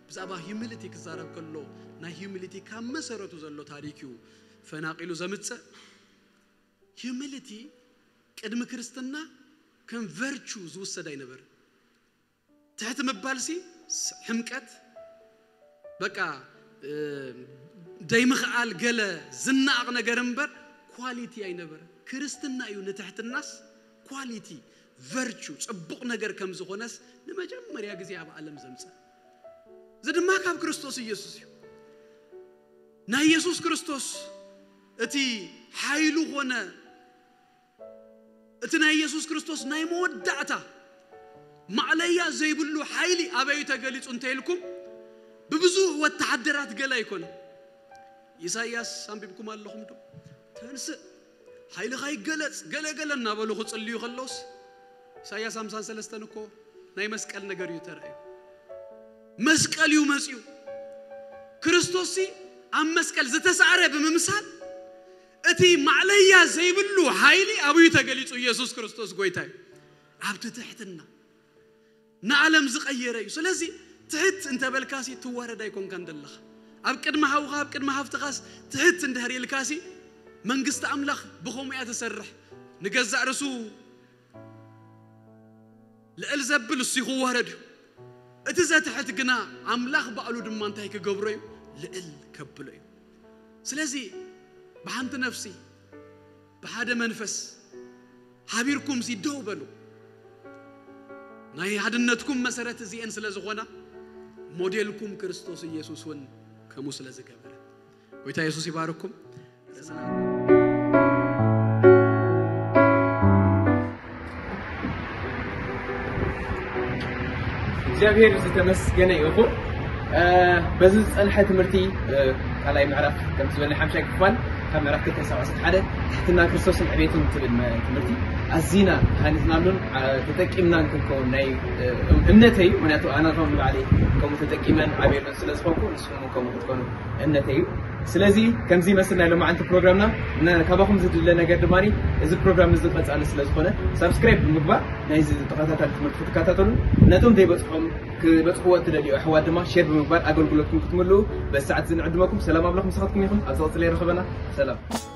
ብዛዕባ ሂዩሚሊቲ ክዛረብ ከሎ፣ ናይ ሂዩሚሊቲ ካብ መሰረቱ ዘሎ ታሪክ እዩ ፈናቒሉ ዘምጽእ። humility ቅድሚ ክርስትና ከም ቨርቹ ዝውሰድ ኣይነበረ። ትሕት ምባልሲ ሕምቀት፣ በቃ ደይምኽኣል፣ ገለ ዝናቕ ነገር እምበር ኳሊቲ ኣይነበረ። ክርስትና እዩ ንትሕትናስ ኳሊቲ፣ ቨርቹ፣ ጽቡቕ ነገር ከም ዝኾነስ ንመጀመርያ ግዜ ኣብ ዓለም ዘምጸ። እዚ ድማ ካብ ክርስቶስ ኢየሱስ እዩ። ናይ ኢየሱስ ክርስቶስ እቲ ሓይሉ ኾነ እቲ ናይ ኢየሱስ ክርስቶስ ናይ መወዳእታ ማዕለያ ዘይብሉ ሓይሊ ኣበዩ ተገሊጹ እንተ ኢልኩም፣ ብብዙህ ወተሓደራት ገለ ኣይኮነ። ኢሳይያስ ኣንቢብኩም ኣለኹም ዶ? ተንስእ፣ ሓይልኻ ይገለጽ፣ ገለ ገለ እናበሉ ክጽልዩ ከለውስ፣ ኢሳይያስ ሓምሳን ሰለስተን እኮ ናይ መስቀል ነገር እዩ ተራእዩ። መስቀል እዩ መጽዩ። ክርስቶስሲ ኣብ መስቀል ዝተሳዕረ ብምምሳል፣ እቲ ማዕለያ ዘይብሉ ሓይሊ ኣብዩ ተገሊጹ። ኢየሱስ ክርስቶስ ጎይታ እዩ። ኣብቲ ትሕትና ንዓለም ዝቐየረ እዩ። ስለዚ ትሕት እንተበልካሲ ትዋረድ ኣይኮንካን ዘለኻ። ኣብ ቅድሚ ሓውኻ፣ ኣብ ቅድሚ ሃፍትኻስ ትሕት እንድሕር ኢልካሲ፣ መንግስቲ ኣምላኽ ብኸምኡ እያ ትሰርሕ። ንገዛእ ርእሱ ልዕል ዘብል እሱ ክዋረድ እዩ። እቲ ዘትሕት ግና ኣምላኽ ባዕሉ ድማ እንታይ ክገብሮ እዩ? ልዕል ከብሎ እዩ። ስለዚ ብሓንቲ ነፍሲ፣ ብሓደ መንፈስ ሓቢርኩም ሲ ደው በሉ። ናይ ሓድነትኩም መሰረት እዚኤን ስለ ዝኾና፣ ሞዴልኩም ክርስቶስ ኢየሱስ እውን ከምኡ ስለ ዝገበረ። ጎይታ ኢየሱስ ይባርኩም። እግዚኣብሔር ዝተመስገነ ይኹን። እ፣ በዚ ዝጸንሐ ትምህርቲ፣ እ፣ ካልኣይ ምዕራፍ ከም ዝበልና ሓምሻይ ክፋል ካብ ምዕራፍ ክልተ ክሳብ ዓሰርተ ሓደ ትሕትና ክርስቶስን ዕቤቱን ትብል መ-፣ ትምህርቲ ኣዚና ሃኒጽናሉን፣ እ፣ ተጠቂምናን ክንከውን ናይ፣ እ፣ እምነተይ እዩ። ምክንያቱ ኣነ ከም ንባዕለይ ከምኡ ተጠቂመን ዓብየሉን ስለ ዝኾንኩ ንስኹም እውን ከምኡ ክትኮኑ እምነተይ እዩ። ስለዚ ከምዚ ይመስል ናይ ሎማዓንቲ ፕሮግራምና። ነ-፣ ካባኹም ዝድለ ነገር ድማ እዚ ፕሮግራም እዚ ቀጻሊ ስለ ዝኾነ ሳብስክራይብ ብምግባር ናይዚ ተኸታታሊ ትምህርቲ ክትከታተሉ፣ ነቶም ዘይበጽሖም ክበጽሕዎ እትደልዩ ኣሕዋት ድማ ሼር ብምግባር ኣገልግሎትኩም ክትምልኡ በዚ ሰዓት እዚ ንዕድመኩም። ሰላም ኣምላኽ ምሳኻትኩም ይኹን። ኣብ ዝቕጽል ይረኸበና። ሰላም።